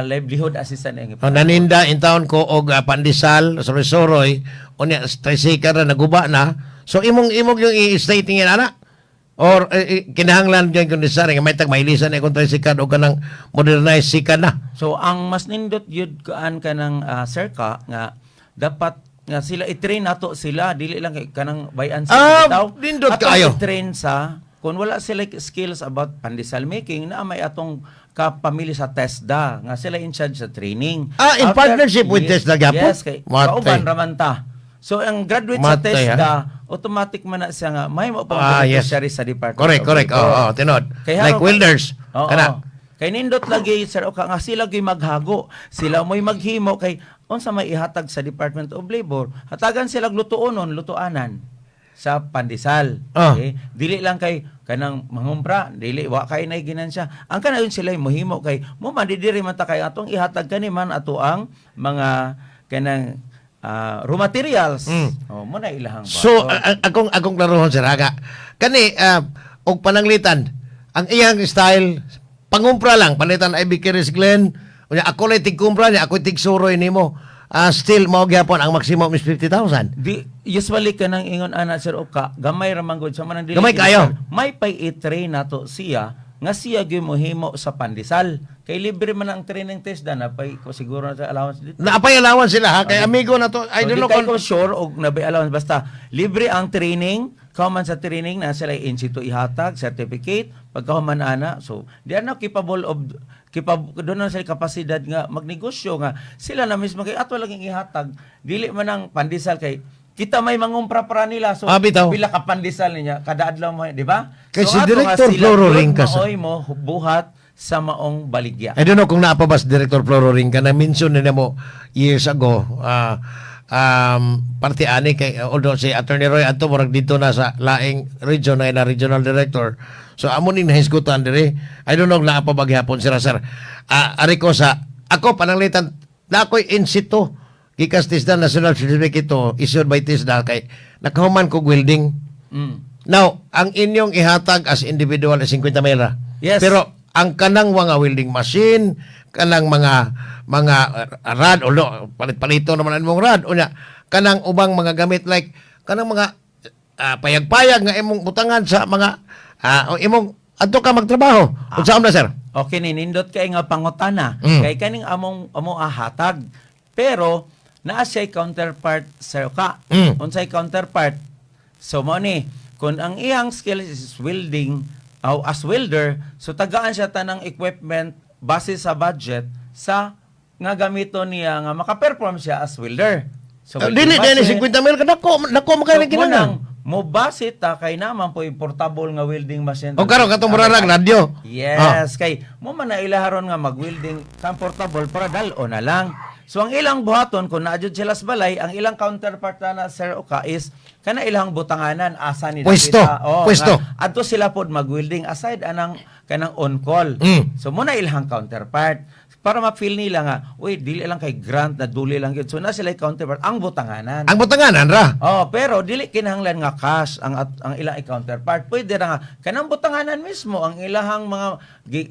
livelihood assistant ang Oh, naninda in town ko og pandesal, soroy-soroy, unya tricycle ra naguba na. So imong yung i-stating yan ana. Or kinahanglan gyud kung necessary nga may tag mailisan na kung tricycle o kanang modernized sikan na. So ang mas nindot yun kaan kanang cerca nga dapat nga sila i-train nato sila, dili lang kay kanang bayan sa bitaw. Nindot Atong kaayo. I-train sa kung wala sila skills about pandesal making na may atong kapamilya sa TESDA nga sila in charge sa training. Ah, in partnership with TESDA gyapon? Yes, kay Matay. kauban raman ta. So ang graduate sa Matay, TESDA, automatic man na siya nga may mo pang beneficiary sa Department Correct, of correct. Labor. Oo, tinod. Kay Like welders. Oo. Kana. Kay nindot lagi, sir, o ka nga sila gyud maghago. Sila mo'y maghimo kay unsa may ihatag sa Department of Labor. Hatagan sila lutuonon, lutuanan sa pandesal. Okay? Dili lang kay kanang mangumpra, dili wa kay nay ginansya. Ang kanayon sila mohimo kay mo man diri man ta kay atong ihatag kani man ato ang mga kanang raw materials. Oh, mo na ilahang So, buhaton. akong klarohon, sir, aga. Kani, og pananglitan, ang iyang style, pangumpra lang, palitan ay Kiris Glenn, unya ako lay tigkumpra niya, ako tigsuroy nimo. Still mao gyapon ang maximum is 50,000. Di usually kanang ingon ana, sir Oka, gamay ra man gud sa manang dili Gamay kaayo. May pay i-train nato siya nga siya gyud mohimo sa pandesal. Kay libre man ang training TESDA na pay ko siguro na sa allowance dito. Naapay allowance sila ha, kay amigo na to. I So, don't di know kay kung ko sure og nabay allowance, basta libre ang training. Kauman sa training na sila in situ ihatag certificate pagkahuman ana, so di are now capable of capable, doon na sila kapasidad nga magnegosyo nga sila na mismo kay ato lang ihatag. Dili man ang pandesal kay kita may mangumpra para nila, so Ah, bitaw. pila ka pandesal niya kada adlaw mo, di ba? Kay So si ato nga Director sila Floro gyud Ringkas. maoy mo buhat sa maong baligya. I don't know kung naa pa ba si Director Floro Ringka na mention na mo years ago, parte ani kay although si Attorney Roy adto murag dito na sa laing region na regional director, so amo ning nahisgutan dire. I don't know kung naa pa ba gihapon sila, sir. Ari ko sa ako pananglitan na ako'y in situ gikas TESDA National Certificate to issued by TESDA kay nakahuman kog welding. Now, ang inyong ihatag as individual is 50 mil ra. Yes. Pero ang kanang mga welding machine, kanang mga rad o no, palit-palito naman ang imong rad unya kanang ubang mga gamit like kanang mga payag-payag nga imong butangan sa mga o imong adto ka magtrabaho. Unsa na, sir? Okay ni nindot kay nga pangutana kay kaning among amo ahatag. Pero naa siya'y counterpart, sir ka. Unsay counterpart? So mo ni kung ang iyang skills is welding o as welder, so tagaan siya tanang equipment base sa budget sa nga gamito niya nga maka-perform siya as welder. So welding dili dili machine. 50 mil ka dako dako man kay So, kinahanglan. munang, mo base ta kay naman po yung portable nga welding machine. O karon katong murarag radyo. Yes, kay mo man na ilaharon nga mag-welding comfortable para dal-o na lang. So ang ilang buhaton kung naa jud sila sa balay, ang ilang counterpart na sir Oka is kana ilang butanganan asa ni Pwesto, dapita. Oh, pwesto. nga, adto sila pod mag-welding aside anang kanang on call. So mo na ilang counterpart para ma-feel nila nga, uy, dili lang kay grant na duli lang yun. So na sila counterpart ang butanganan. Ang butanganan ra. Oh, pero dili kinahanglan nga cash ang ilang counterpart. Pwede ra nga kanang butanganan mismo ang ilahang mga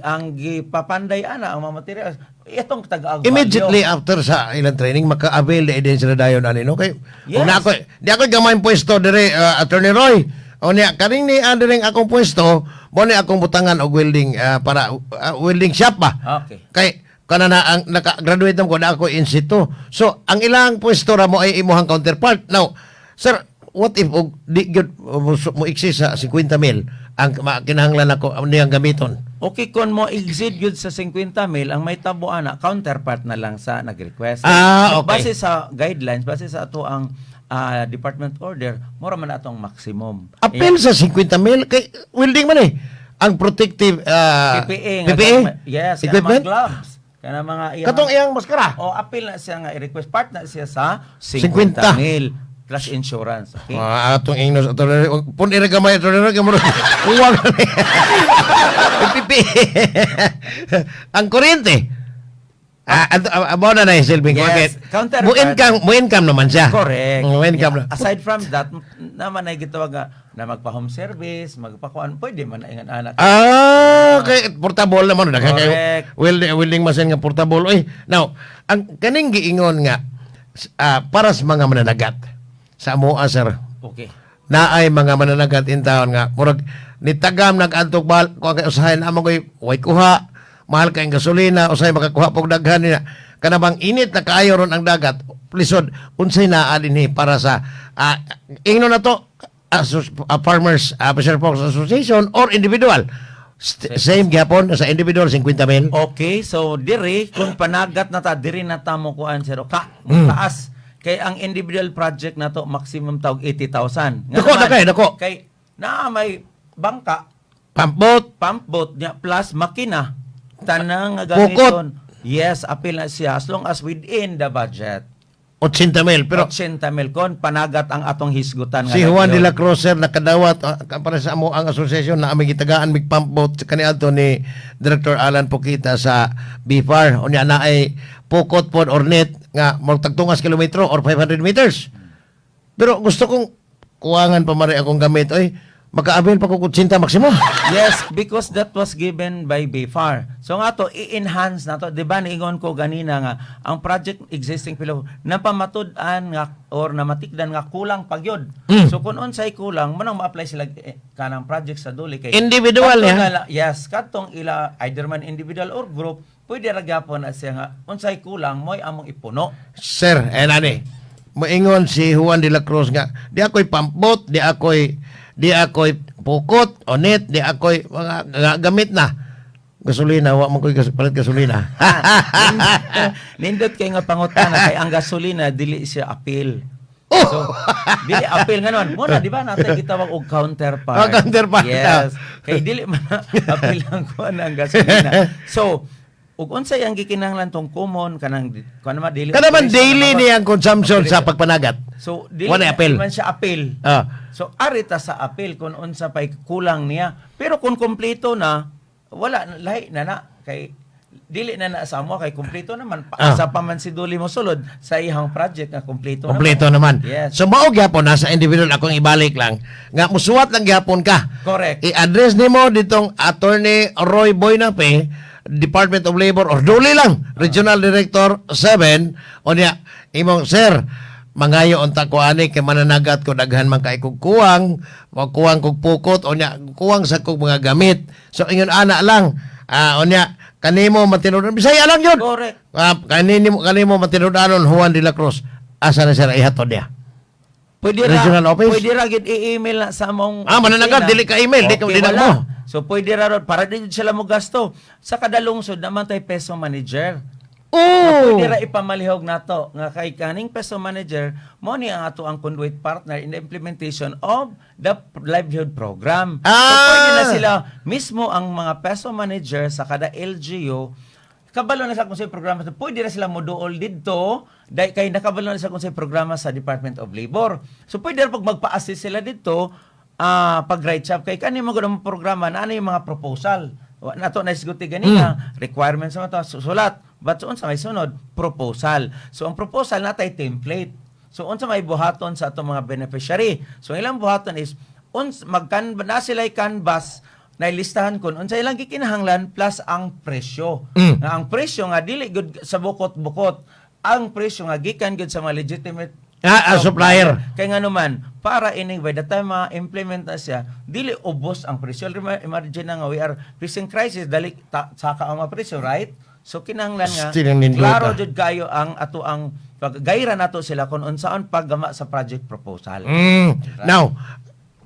ang gipapanday ana ang mga materials itong taga Immediately after sa ilang training maka-avail na din sila dayon ani no kay kung na ako di ako gamay pwesto dire, Attorney Roy, o niya kaning ni adiring akong pwesto mo ni akong butangan og welding para welding shop ba kay kana na ang naka-graduate na ko na ako in situ, so ang ilang pwesto ra mo ay imuhang counterpart. Now, sir, what if og di gyud mo exceed sa 50 mil ang kinahanglan ako niyang gamiton? Okay, kung mo exceed yun sa 50 mil, ang may tabo ana, counterpart na lang sa nag-request. Ah, okay. Base sa guidelines, base sa ato ang department order, mura man atong maximum. Apil sa 50 mil kay welding man eh. Ang protective PPE nga PPE? Yes, kanang equipment? mga gloves. Kana mga iyang Katong iyang maskara. O apil na siya nga i-request part na siya sa 50 50 mil plus insurance. Okay? Ah, atong ingnos ato pun ira gamay ato ira gamay. Uwang ni. PPE. Ang kuryente. Amo na na yung silbing ko. Yes, Bakit? counterpart. Mo income naman siya. Correct. Mo income na. Aside from that, naman ay gitawag nga na magpa-home service, magpakuan, pwede man na ingan anak. Ah, kay portable naman daghan kayo. Correct. Welding machine nga portable. Oy, now, ang kaning giingon nga para sa mga mananagat sa amoa, sir. Naay mga mananagat in town nga murag nitagam nag-antok mahal ko kay usahay na amo koy way kuha, mahal kay ang gasolina, usahay makakuha pog daghan nila kana bang init na kaayo ron ang dagat lisod. Unsay naa dinhi para sa ingno na to farmers Fisher Folks Association or individual? Same gyapon sa individual 50 mil? Okay, so diri kung panagat na ta diri na ta mo kuan, sir ka taas. Kay ang individual project nato maximum tawag 80,000. Nga Dako naman, na kay, dako. Kay naa may bangka, Pump boat. Pump boat niya plus makina, tanang nga Pukot. gamiton. Yes, apil na siya as long as within the budget. 80 mil. Pero 80 mil kon panagat ang atong hisgutan nga si Juan de nagyod. la Cruz, sir, nakadawat para sa amo ang asosasyon na aming gitagaan mig pump boat kaniadto ni Director Alan Poquita sa BFAR. Unya na ay pukot pod or net nga magtagtungas kilometro or 500 meters. Pero gusto kong kuwangan pa mari akong gamit, oy, maka-avail pa ko 80 maximum. Yes, because that was given by BFAR. So nga to, i-enhance na to. 'Di ba niingon ko ganina nga ang project existing pilo napamatud-an nga or namatikdan nga kulang pagyod. So kung unsay kulang, mo nang ma-apply sila kanang project sa duli kay Individual, kadtong ya? Yes, katong ila either man individual or group, pwede ra gyapon na siya nga unsay kulang mo'y among ipuno. Sir, eh nani. Moingon si Juan de la Cruz nga, di ako'y pump boat, di ako'y pukot o net, di ako'y mga nga, gamit na. Gasolina, wa man ko'y palit gasolina. Nindot kay nga pangutana kay ang gasolina dili siya apil. Oh! So, dili apil nga naman. Muna, di ba natin gitawag og counterpart? Oh, counterpart. Yes. Kay dili man apil ang kuan ang gasolina. So, ug unsay ang gikinahanglan tong common kanang kuan naman dili Kada man operation daily na ni ang consumption sa pagpanagat. So, dili Wala apil. man siya apil. So, ari ta sa apil kung unsa pay kulang niya. Pero kung kompleto na, wala lahi na na kay dili na na sa amo kay kompleto naman. Paasa pa man si Duli mo sulod sa iyang project nga kompleto. Kompleto naman. Yes. So mao gyapon na sa individual, akong ibalik lang nga musuwat lang gyapon ka. Correct. I-address nimo ditong Attorney Roy Boynape, Department of Labor or duli lang, Regional Director 7, unya imong, "Sir, mangayo unta ko ani kay mananagat ko, daghan man kay kog kuwang, kuwang kog pukot, unya kuwang sa kog mga gamit." So ingon ana lang. Unya kanimo matinud Bisaya lang yun. Correct. Kanimo matinud-anon Juan de la Cruz. Asa na sir ihatod niya? Pwede ra, Regional office? Pwede ra gid i-email na sa among Mananagat, opisina. dili ka email, di ka- Okay, di na wala. mo. So pwede ra ron para di jud sila mo gasto. Sa kada lungsod naman tay peso manager. Oh! Pwede ra ipamalihog nato nga kay kaning peso manager mo ni ang ato ang conduit partner in the implementation of the livelihood program. So pwede na sila mismo ang mga peso manager sa kada LGU kabalo na sa kung sa programa, pwede na sila moduol didto dahil kay nakabalo na sa kung sa programa sa Department of Labor. So pwede ra pag magpa-assist sila didto pag write up kay kani mo gud programa na ano yung mga proposal. Wa nato na isguti ganina requirements sa to sulat, but so unsa may sunod, proposal. So ang proposal natay template. So unsa may buhaton sa atong mga beneficiary? So ang ilang buhaton is uns magkan na sila canvas na listahan kun unsa ilang gikinahanglan plus ang presyo. Nga ang presyo nga dili gud sa bukot-bukot, ang presyo nga gikan gud sa mga legitimate Supplier. Kay nga naman, para ining by the time ma-implement na siya, dili ubos ang presyo. Imagine na nga we are facing crisis, dali ta, saka ang mga presyo, right? So kinahanglan nga Still ang nindot, klaro ah. jud kayo ang ato ang paggayra nato sila kung unsaon paggama sa project proposal. Now,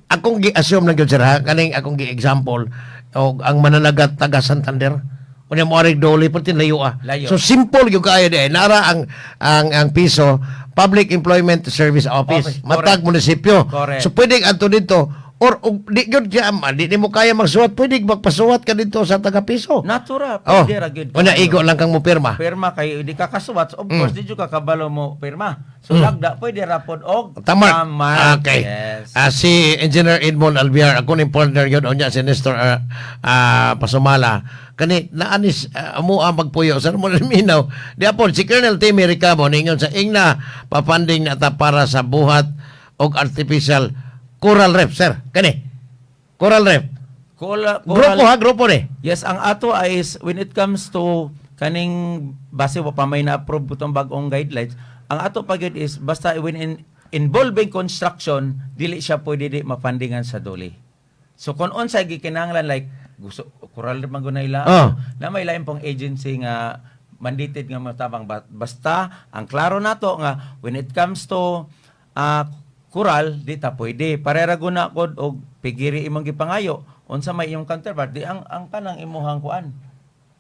akong gi-assume lang gyud, sir ha, kaning akong gi-example og ang mananagat taga Santander. Unya mo arig doli perti layo ah. Layo. So simple gyud kaayo di ay. Nara ang piso, Public Employment Service Office, Office, matag correct. munisipyo. Correct. So pwede adto dito or og di gyud siya, di nimo kaya magsuwat, pwede magpasuwat ka dito sa taga piso. Natura, Oh. pwede ra gyud. Unya igo lang kang mo pirma. Pirma kay di ka kasuwat, of course di jud ka kabalo mo pirma. So lagda pwede ra pod og Tamark. Tamark. Okay. Yes. Si Engineer Edmond Alviar, ako ning partner yun, unya si Nestor Pasumala. Kani naanis amo ang magpuyo sa mo minaw. Di apon si Colonel Timmy Ricamo ningon sa ingna papanding na ta para sa buhat og artificial coral reef, sir. Kani. Coral reef. Coral, Grupo ha, grupo ni. Yes, ang ato ay is when it comes to kaning base wa pa may na-approve itong bag-ong guidelines, ang ato pa gyud is basta when involving construction, dili siya pwede di mapandingan sa doli. So kung unsay gikinahanglan like gusto coral man gud na ila na may lain pong agency nga mandated nga motabang. Basta ang klaro nato nga when it comes to coral, di ta pwede. Parera guna kod og pigiri imong gipangayo, unsa may imong counterpart, di ang kanang imuhang kuan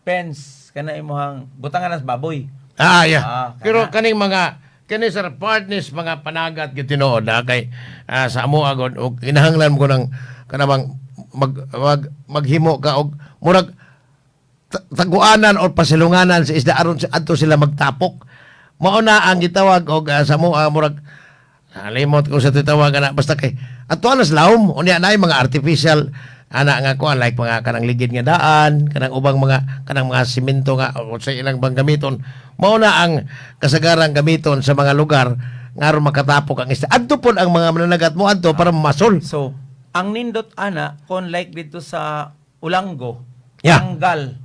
fence, kana imuhang butangan sa baboy. Yeah. Ah, Pero kana. kaning mga Kani, sir, partners mga panagat gyud tinuod na kay sa amo agod og kinahanglan mo ko ng kanang mag, mag maghimo ka og murag taguanan or pasilunganan sa isda aron sa adto sila magtapok. Mao na ang gitawag og sa mo murag limot ko sa titawag ana, basta kay ato alas lawom unya na mga artificial ana nga kuan, like mga kanang ligid nga daan, kanang ubang mga kanang mga simento nga o sa ilang bang gamiton. Mao na ang kasagarang gamiton sa mga lugar nga aron makatapok ang isda. Adto pod ang mga mananagat mo adto para masol. So, ang nindot ana kon like dito sa Olango, panggal.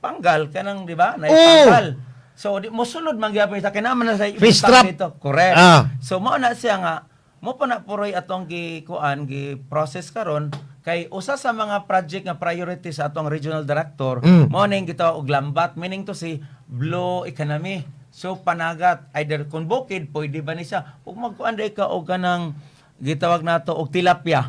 Panggal kanang, di ba? Nay panggal. So di mo sulod man gyapon sa kinama na sa Fish ibutang trap. dito. Correct. So mao na siya nga mo pa na puroy atong gi kuan, gi process karon kay usa sa mga project nga priority sa atong regional director mao na yung gitawag og lambat, meaning to si blue economy. So panagat, either kung bukid pwede ba ni siya ug magkuan day ka og kanang gitawag nato og tilapia.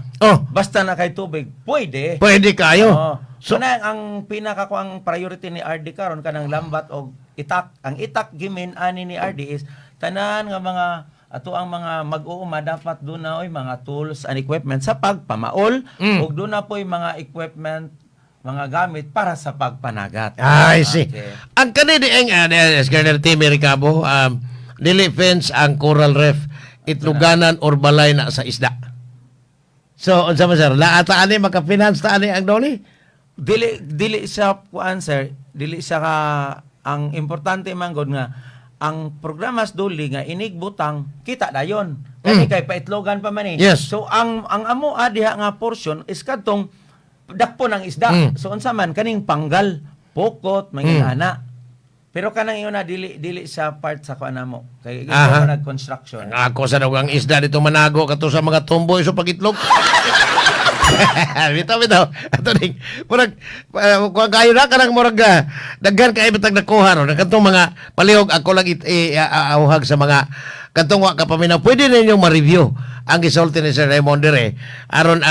Basta na kay tubig, pwede. Pwede kayo. Oo. So So, na ang pinaka ko ang priority ni RD karon kanang lambat og itak. Ang itak gimin ani ni RD is tanan nga mga ato ang mga mag-uuma dapat doon na oy mga tools and equipment sa pagpamaol ug doon na po'y mga equipment, mga gamit para sa pagpanagat. I see. Okay. Ang kani di ang Colonel Timmy Ricabo, dili fence ang coral reef, itluganan or balay na sa isda. So, unsa man, sir, laata ani maka-finance ta ani ang DOLE? Dili dili siya kuan, sir, dili siya ka, ang importante man gud nga ang programa sa DOLE nga inigbutang kita dayon kani kay paitlogan pa man eh. So ang amo diha nga portion is kadtong dakpo ng isda. So unsa man kaning panggal, pokot, mga ana. Pero kanang ingon na dili dili sa part sa kuan namo kay gusto nag construction. Ang ako sa ang isda dito manago kato sa mga tomboy sa pagitlog. Bitaw bitaw. Ato ning murag kuan kayo na kanang murag daghan kay bitag nakuha ron kadtong mga palihog ako lang it, auhag sa mga kadtong wa ka paminaw. Pwede ninyong ma-review ang gisulti ni Sir Raymond dire aron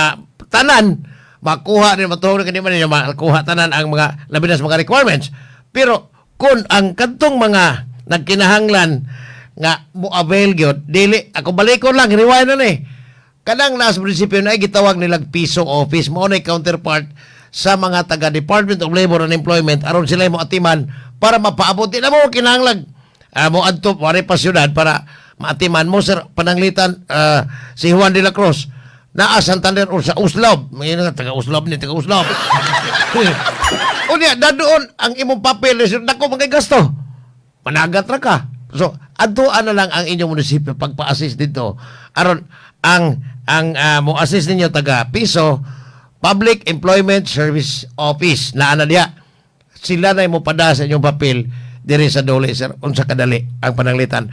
tanan makuha ni matuhog na man ninyo makuha tanan ang mga labi na sa mga requirements. Pero kung ang kadtong mga nagkinahanglan nga mo avail gyud dili ako balikon lang, rewind na ni kanang nasa prinsipyo na ay gitawag nilang piso office mo na counterpart sa mga taga Department of Labor and Employment aron sila mo atiman para mapaabot. Di na mo kinahanglan mo adto wari pa syudad para maatiman mo, sir. Pananglitan si Juan de la Cruz naa Santander or sa Oslob, may nga taga Oslob ni taga Oslob. Unya dadoon ang imong papel, sir, dako man kay gasto, panagat ra ka. So, adtoan na lang ang inyong munisipyo pagpa-assist dito. Aron ang mo assist ninyo taga piso Public Employment Service Office na ana diha. Sila na mo pada sa inyong papel diri sa DOLE, sir, unsa kadali ang pananglitan.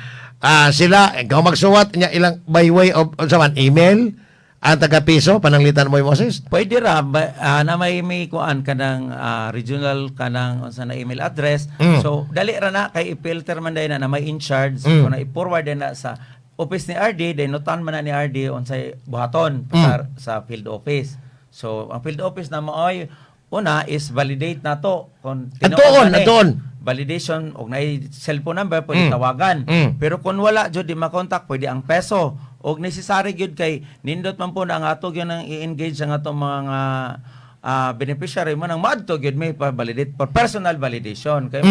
Sila ikaw magsuwat nya ilang by way of unsa man email ang taga piso pananglitan mo mo assist. Pwede ra ba, na may kuan kanang regional kanang unsa na email address. So dali ra na kay i-filter man dai na, na may in charge kung na i-forward din na sa office ni RD, then notan man na ni RD unsay buhaton sa field office. So ang field office na maoy una is validate na to kung tinuod Atuon, man eh. atuon. Validation og naay cellphone number pwede tawagan. Pero kung wala jud, di makontak, pwede ang PESO. Og necessary gyud kay nindot man po na ang ato gyud ang i-engage ang atong mga beneficiary mo nang maadto gyud may pa validate for personal validation kay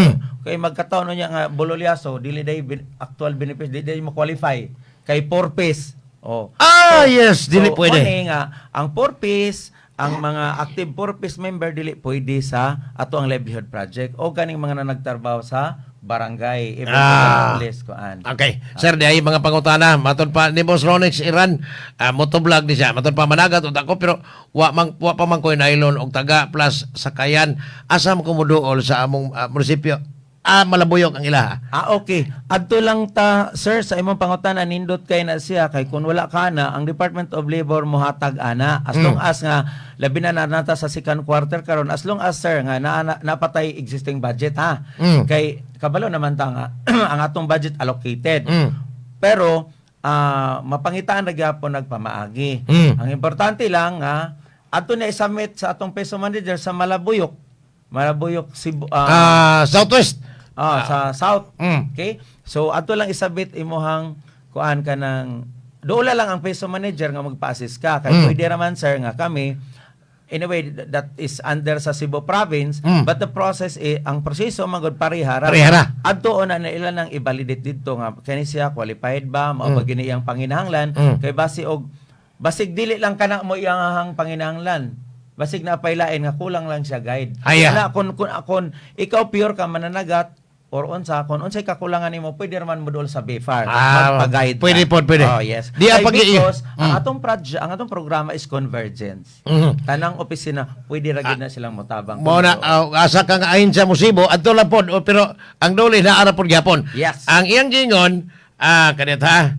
kay magkataon niya nga bololyaso dili day actual beneficiary, dili day mo qualify kay 4 piece. Oh. Ah, yes, dili So, pwede. One nga ang 4 piece, ang mga active 4 piece member dili pwede sa ato ang livelihood project o ganing mga na nagtrabaho sa barangay even police kuan. Okay. Sir, di ay mga pangutana. Matod pa ni Boss Ronix Iran, motovlog ni siya. Matod pa managat unta ko pero wa pa man koy nylon og taga plus sakayan. Asa mo kumuduol sa among munisipyo? Malabuyok ang ilaha. Ah, okay. Adto lang ta, sir, sa imong pangutana, nindot kay na siya kay kung wala ka na, ang Department of Labor mohatag ana. As long as nga labi na nata sa second quarter karon, as long as, sir, nga na, napatay existing budget ha. Kay kabalo naman ta nga ang atong budget allocated. Pero mapangitaan ra gyapon nagpamaagi. Ang importante lang nga adto na i-submit sa atong PESO manager sa Malabuyok. Malabuyok Cebu. Southwest. Ah, sa south. Okay? So adto lang isabit imuhang kuan ka ng doula lang ang peso manager nga magpa-assist ka kay pwede raman, sir, nga kami. Anyway, that is under sa Cebu province, but the process eh, ang proseso magod parehara. Parehara. Adto na na ila nang i-validate didto nga kani siya qualified ba, mao ba gini iyang panginahanglan, kay basi og basig dili lang kana mo iyang panginahanglan, basig na pailain nga kulang lang siya guide. Aya. Na kung ikaw pure ka mananagat or unsa, kung unsay kakulangan nimo, pwede raman mo dool sa BFAR magpa-guide pwede ka. pod, pwede. Oh, yes. Di ang Kay because ang atong project, ang atong programa is convergence. Tanang opisina pwede ra gyud na silang motabang. Mao na asa ka nga ahin sa musibo adto lang pod, oh, pero ang dole naa ra pod gyapon. Ang iyang gingon kanit ha.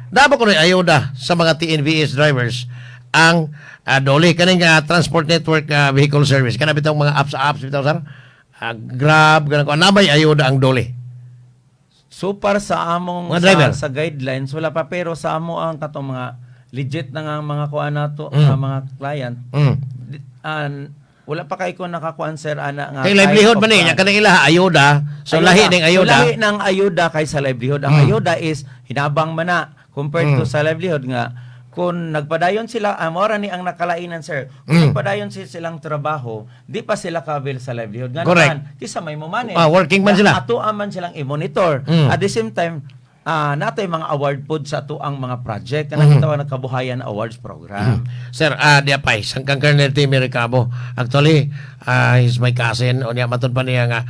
Dapat ko ayuda sa mga TNVS drivers ang dole kaning Transport Network Vehicle Service, kana bitong mga apps apps bitaw, sir. Grab ganun ko nabay ayuda ang dole? So far sa among Mga driver. sa guidelines wala pa, pero sa amo ang katong mga legit na nga mga kuan nato, nga mga client, wala pa kay ko nakakuan, sir, ana nga Kay livelihood type man of ni kuan. kanang ila ayuda, so lahi ning ayuda. So, lahi ng ayuda kay sa livelihood. Ang ayuda is hinabang man na compared to sa livelihood nga kung nagpadayon sila, amora ni ang nakalainan, sir. Kung nagpadayon silang trabaho, di pa sila ka-avail sa livelihood. Nga naman, kisa may mo manage. Working man sila. Ato man silang i-monitor. At the same time, natay mga award pod sa ato ang mga project kanang gitawag na Kabuhayan Awards Program. Sir, di pa isang kang Colonel Timmy Recabo. Actually, he's my cousin. O niya, matod pa niya nga,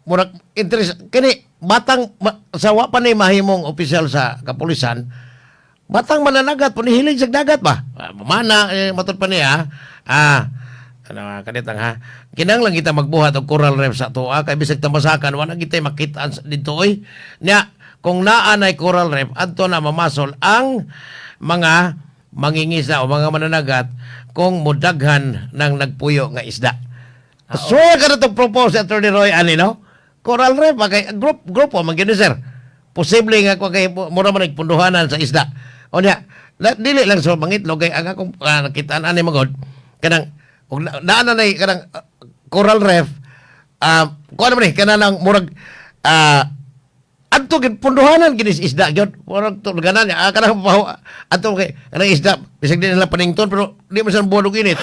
murag, interest, kini, batang, sa wa pa ni mahimong opisyal sa kapulisan, batang mananagat, punihilig sa dagat ba? Mana, eh, matod pa niya, ano, kanitang ha, kinahanglan kita magbuhat og coral reef sa atoa, kay bisag tamasakan, wala kita makita dito, oy. Nya, kung naa nay coral reef, adto na mamasol ang mga mangingisda o mga mananagat kung mudaghan ng nagpuyo nga isda. So, ka na itong propose, Attorney Roy, ani, no? Coral reef, ba, kay, group, grupo, man gyud ni, sir. Posible nga kung kay, mura man nagpunduhanan sa isda. O niya, dili lang sa mangitlog, kay ang akong nakitaan ani magod, kanang, og naa na nay kanang coral reef, kuan naman eh, kanang murag, adto gid punduhanan gid is isda gyud, murag tulganan niya kanang pahu adto kay kanang isda bisag di nila panington pero di man sila buwan og init.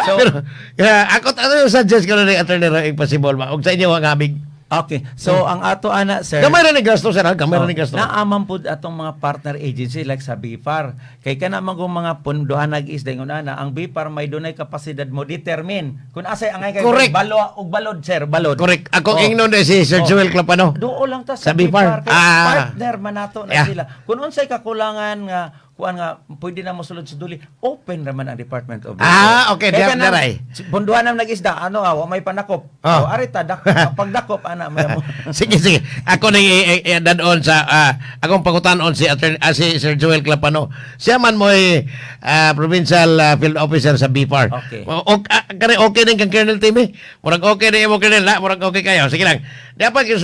So, Pero yeah, ako ano yung suggest ko na ni Attorney Roy possible ba og sa inyo ang amig Okay. So, ang ato ana, sir, Gamay ra ni gasto, sir, ha? Gamay ra ni gasto. Naaman pud atong mga partner agency like sa BFAR. Kay kana man kung mga punduhan nag-isda ingon ana, ang BFAR may dunay kapasidad mo determine kung asay angay kay balo og balod, sir, balod. Correct. Ako ingnon na si Sir Joel Clapano. Doon lang ta Sa sa BFAR. BFAR. Kay partner man nato na sila. Kung unsay kakulangan nga kuan nga pwede na mosulod sa duli, open raman ang Department of Labor. Okay, Kay kanang daray. Punduhan nam nag-isda, ano wa may panakop. Oh, ari ta pagdakop ana may mo. Sige, sige. Ako nang i-dadon sa akong pangutanon si attorney, si Sir Joel Clapano. Siya man mo'y provincial field officer sa BFAR. Okay. O, kani okay din kang Colonel Timmy. Murag okay din imo, Colonel, ha? Murag okay kayo. Sige lang. Dapat kay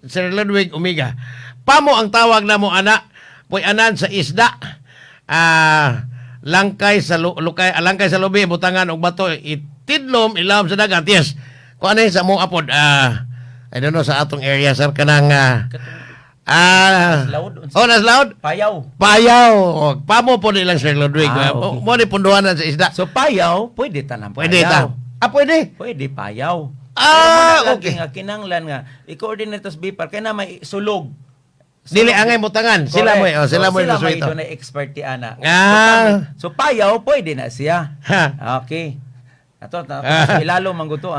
Sir Ludwig Umiga. Pamo ang tawag na mo ana puy-anan sa isda. Langkay sa lukay, langkay sa lubi butangan og bato, itidlom ilawom sa dagat. Yes. Kung ano sa mo apod, I don't know sa atong area, sir, kanang Naslaud, unsa? Oh, naslaud. Payaw. Payaw. Oh, pamo po nilang Sir Ludwig. Okay. Mo ni punduhanan sa isda. So payaw, pwede tanang Pwede payaw. ta. Pwede. Pwede payaw. Ah, Pero muna lagi nga kinanglan nga i-coordinate tas BFAR kay na may sulog. Dili angay butangan. Sila mo, oh, sila So, mo sila yung may suwito. dunay expert ti ana. So, payaw pwede na siya. Okay. Ato na so, ilalo man guto.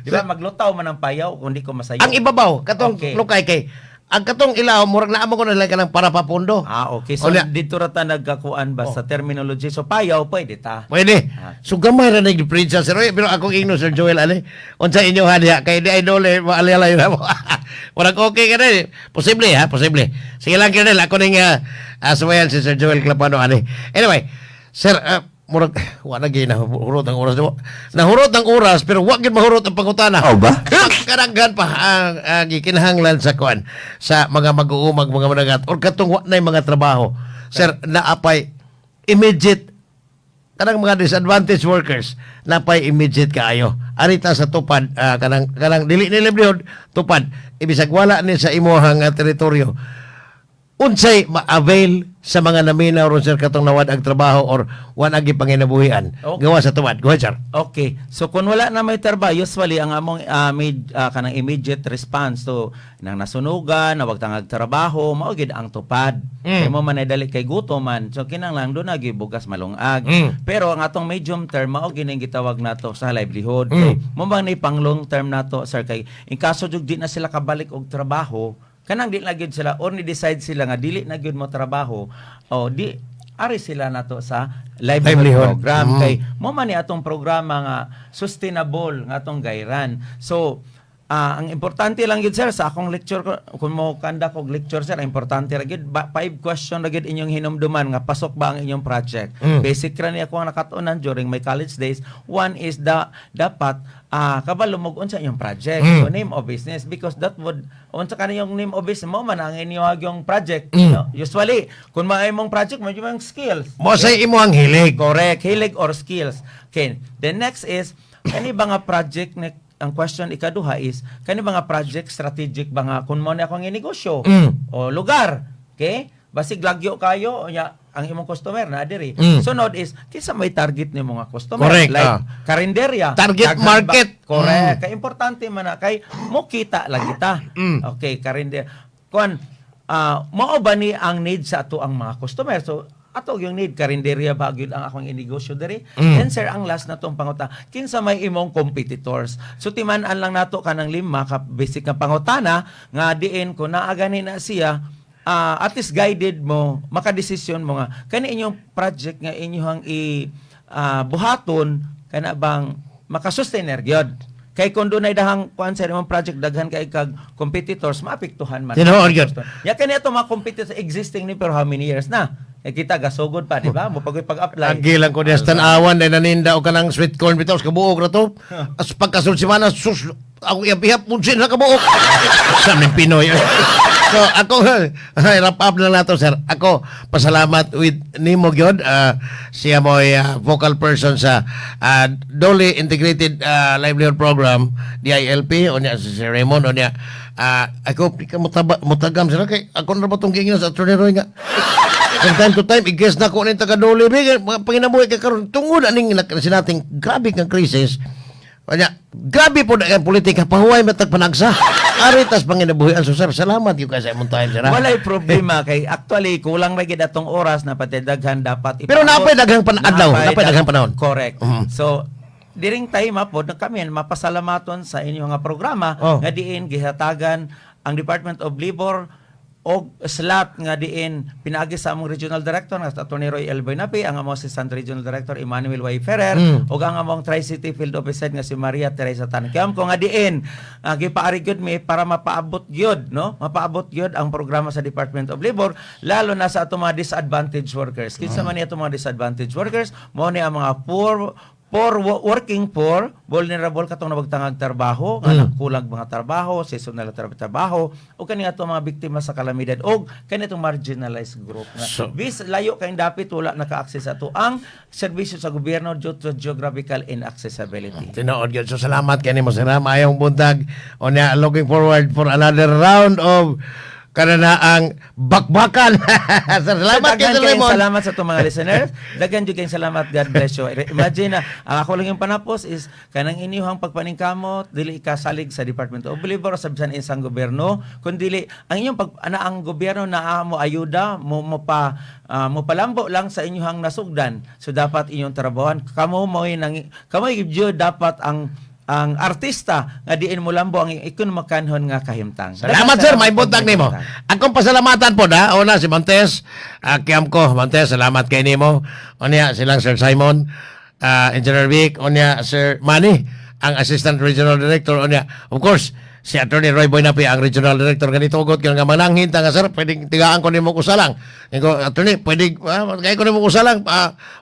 Di ba maglutaw man ang payaw kung di ko masayo. Ang ibabaw katong lukay kay ang katong ilaw murag naamo ko na lang kanang para papundo. Ah, okay. So O, dito ra ta nagkakuan ba sa terminology. So payaw pwede ta. Pwede. Ah. So gamay ra nag diferensya, sir. Oy, pero akong ingno Sir Joel ani. Unsa inyo ha diha kay di idol eh maalala na mo. Murag okay ka na eh. Posible ha, posible. Sige lang, Colonel, ako ning suwayan si Sir Joel Clapano ani. Anyway, sir, murag wa na gyud nahurot ang oras mo. Nahurot ang oras pero wa gyud mahurot ang pangutana. Oh ba? Karaghan pa ang gikinahanglan sa kuan sa mga mag-uumag, mga managat or katong wa nay mga trabaho. Sir, naapay immediate Kanang mga disadvantaged workers napay immediate kaayo. Arita sa tupad, kanang dili ni livelihood tupad, ibisag wala ni sa imuhang teritoryo, unsay ma-avail sa mga naminaw ron, sir, katong nawad ang trabaho or wala gi panginabuhian gawa sa tupad? Go ahead, sir. Okay. So kung wala na may trabaho, usually ang among kanang immediate response to nang nasunugan, nawag tangag trabaho, mao gid ang tupad. Kay mo man ay dali kay gutom man. So kinahanglan duna gyud bugas, malungag. Pero ang atong medium term mao gid ning gitawag nato sa livelihood. Kay mo bang ni pang long term nato, sir, kay in kaso jud di na sila kabalik og trabaho, kanang di na gyud sila or ni decide sila nga dili na gyud mo trabaho, o di ari sila nato sa livelihood, Livelihood. Program kay mo man ni atong programa nga sustainable nga atong gairan. So ang importante lang gyud, sir, sa akong lecture ko, kung mo conduct og lecture, sir, ang importante ra gyud ba, five question ra gyud inyong hinumduman nga pasok ba ang inyong project. Basic ra ni ako ang nakat-unan during my college days. One is the dapat kabalo mo unsa inyong project. So name of business, because that would unsa kaniyong name of business mo man ang inyong yung project. No? Usually kung maay mong project mo yung skills. Mo say imo ang hilig. Correct. Hilig or skills. Okay. The next is, kani ba nga project ni, ang question ikaduha is, kani ba nga project strategic ba nga kung mo na akong negosyo o lugar? Okay? Basig lagyo kayo nya ang imong customer na diri. Sunod is kinsa may target nimo nga customer? Correct, Like karinderya. Target Daghan ba- market. Correct. Kay importante man na kay mo kita lagi ta. Okay, karinderya. Kuan mao ba ni ang need sa ato ang mga customer? So ato yung need, karinderya ba gyud ang akong inegosyo diri? Then sir, ang last na tong panguta, kinsa may imong competitors? So timan-an lang nato kanang lima ka basic nga pangutana nga diin ko naa gani na siya, at least guided mo, makadesisyon mo nga kani inyong project nga inyong i buhaton kana bang makasustainer gyud. Kay kung dunay dahang kuan sa imong project, daghan kay kag competitors, maapektuhan man. Tinuod gyud. Ya kani ato mga competitors existing ni pero how many years na? Eh kita gasugod pa, di ba? Mo pag pag-apply. Agi lang ko diya sa tan-awan dahil naninda o kanang sweet corn bitaw sa kabuok na to. As pagkasunod semana, sus, ako iyap-iyap, munsin na kabuok. Sa aming Pinoy. So ako, wrap up na nato, sir. Ako, pasalamat with nimo gyud. Siya mo'y vocal person sa DOLE Integrated Livelihood Program, DILP, o niya si Sir Raymond, o niya, ako, di ka mutaba, mutagam sila kay ako na ba itong giingnan sa Attorney Roy nga from time to time, i-guess na ko ng taga-DOLE. Mga panginabuhi kay karon tungod aning sinating grabe kang crisis. Kanya, grabe po na ang politika, pahuway matag panagsa. Aritas panginabuhi. So, sir, salamat yung kay sa imong time, sir, ha? Walay problema kay actually kulang ra gid atong oras na pati daghan dapat Pero ipaabot. napay daghang adlaw, napay daghang panahon. Correct. So diring time po na kami mapasalamaton sa inyong nga programa nga diin gihatagan ang Department of Labor og slot nga diin pinaagi sa among regional director nga si Attorney Roy L. Buenafe, ang among assistant regional director Emmanuel Y. Ferrer ug ang among Tri-City Field Officer nga si Maria Teresa Tan. Kaya ko nga diin gipaari gyud mi para mapaabot gyud, no? Mapaabot gyud ang programa sa Department of Labor lalo na sa atong mga disadvantaged workers. Kinsa man ni atong mga disadvantaged workers? Mao ni ang mga poor for working poor, vulnerable, katong nabagtangag trabaho, nga nagkulang mga trabaho, seasonal trabaho, o kani ato mga biktima sa kalamidad og kani atong marginalized group nga bis layo kay dapit wala naka-access ato ang serbisyo sa gobyerno due to geographical inaccessibility. Tinuod gyud. So salamat kay nimo, sir, ha. Maayong buntag. Unya looking forward for another round of kanana ang bakbakan. Sir, salamat kay Daghan Sir kayong Raymond. Salamat sa itong mga listeners. Daghan jud kayong salamat. God bless you. Imagine na, ang ako lang yung panapos is kanang inyuhang pagpaningkamot, dili ka salig sa Department of Labor o sa bisan isang gobyerno, kundi ang inyong pag ana ang gobyerno na mo ayuda mo mo pa mo palambo lang sa inyuhang nasugdan. So dapat inyong trabahoan. Kamo mo nang kamo gyud dapat ang artista nga diin mo lambo ang ikon makanhon nga kahimtang. Salamat, sir, may buntag nimo. Akong pasalamatan po na, una si Montes, kiyam ko, Montes, salamat kay nimo. Unya silang Sir Simon, Engineer Vic, unya Sir Manny, ang Assistant Regional Director, unya, of course, si Attorney Roy Boynapi, ang Regional Director, ganito ugot, nga mananghin ta nga, "Sir, pwedeng tigaan ko nimo usalang." Ingo, "Attorney, pwede, kay ko nimo usalang,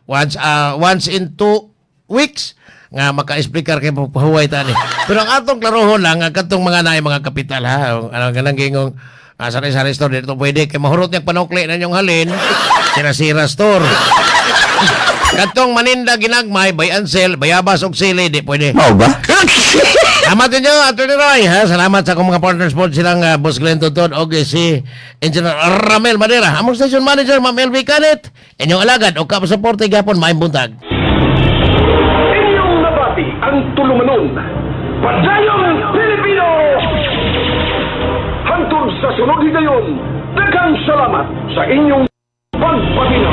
once in 2 weeks, nga maka-explicar kay pahuway tani." Pero ang atong klarohon lang ang katong mga naay mga kapital, ha. Ang ano ganang gingong sari-sari store dito pwede kay mahurot niyang panukli na inyong halin, sira-sira store. Katong maninda ginagmay, buy and sell, bayabas og sili, di pwede. Mao ba? Salamat ninyo, Atty. Roy. Ha? Salamat sa akong mga partners po silang Boss Glenn Tuntun o si Engineer Ramel Madera. Among station manager, Ma'am LV Canet. Inyong alagad o kapasuporte gapon, maayong buntag. Inyong nabati ang tulumanon. Padayon, Pilipino! Hangtod sa sunod higayon, daghang salamat sa inyong pagpaminaw.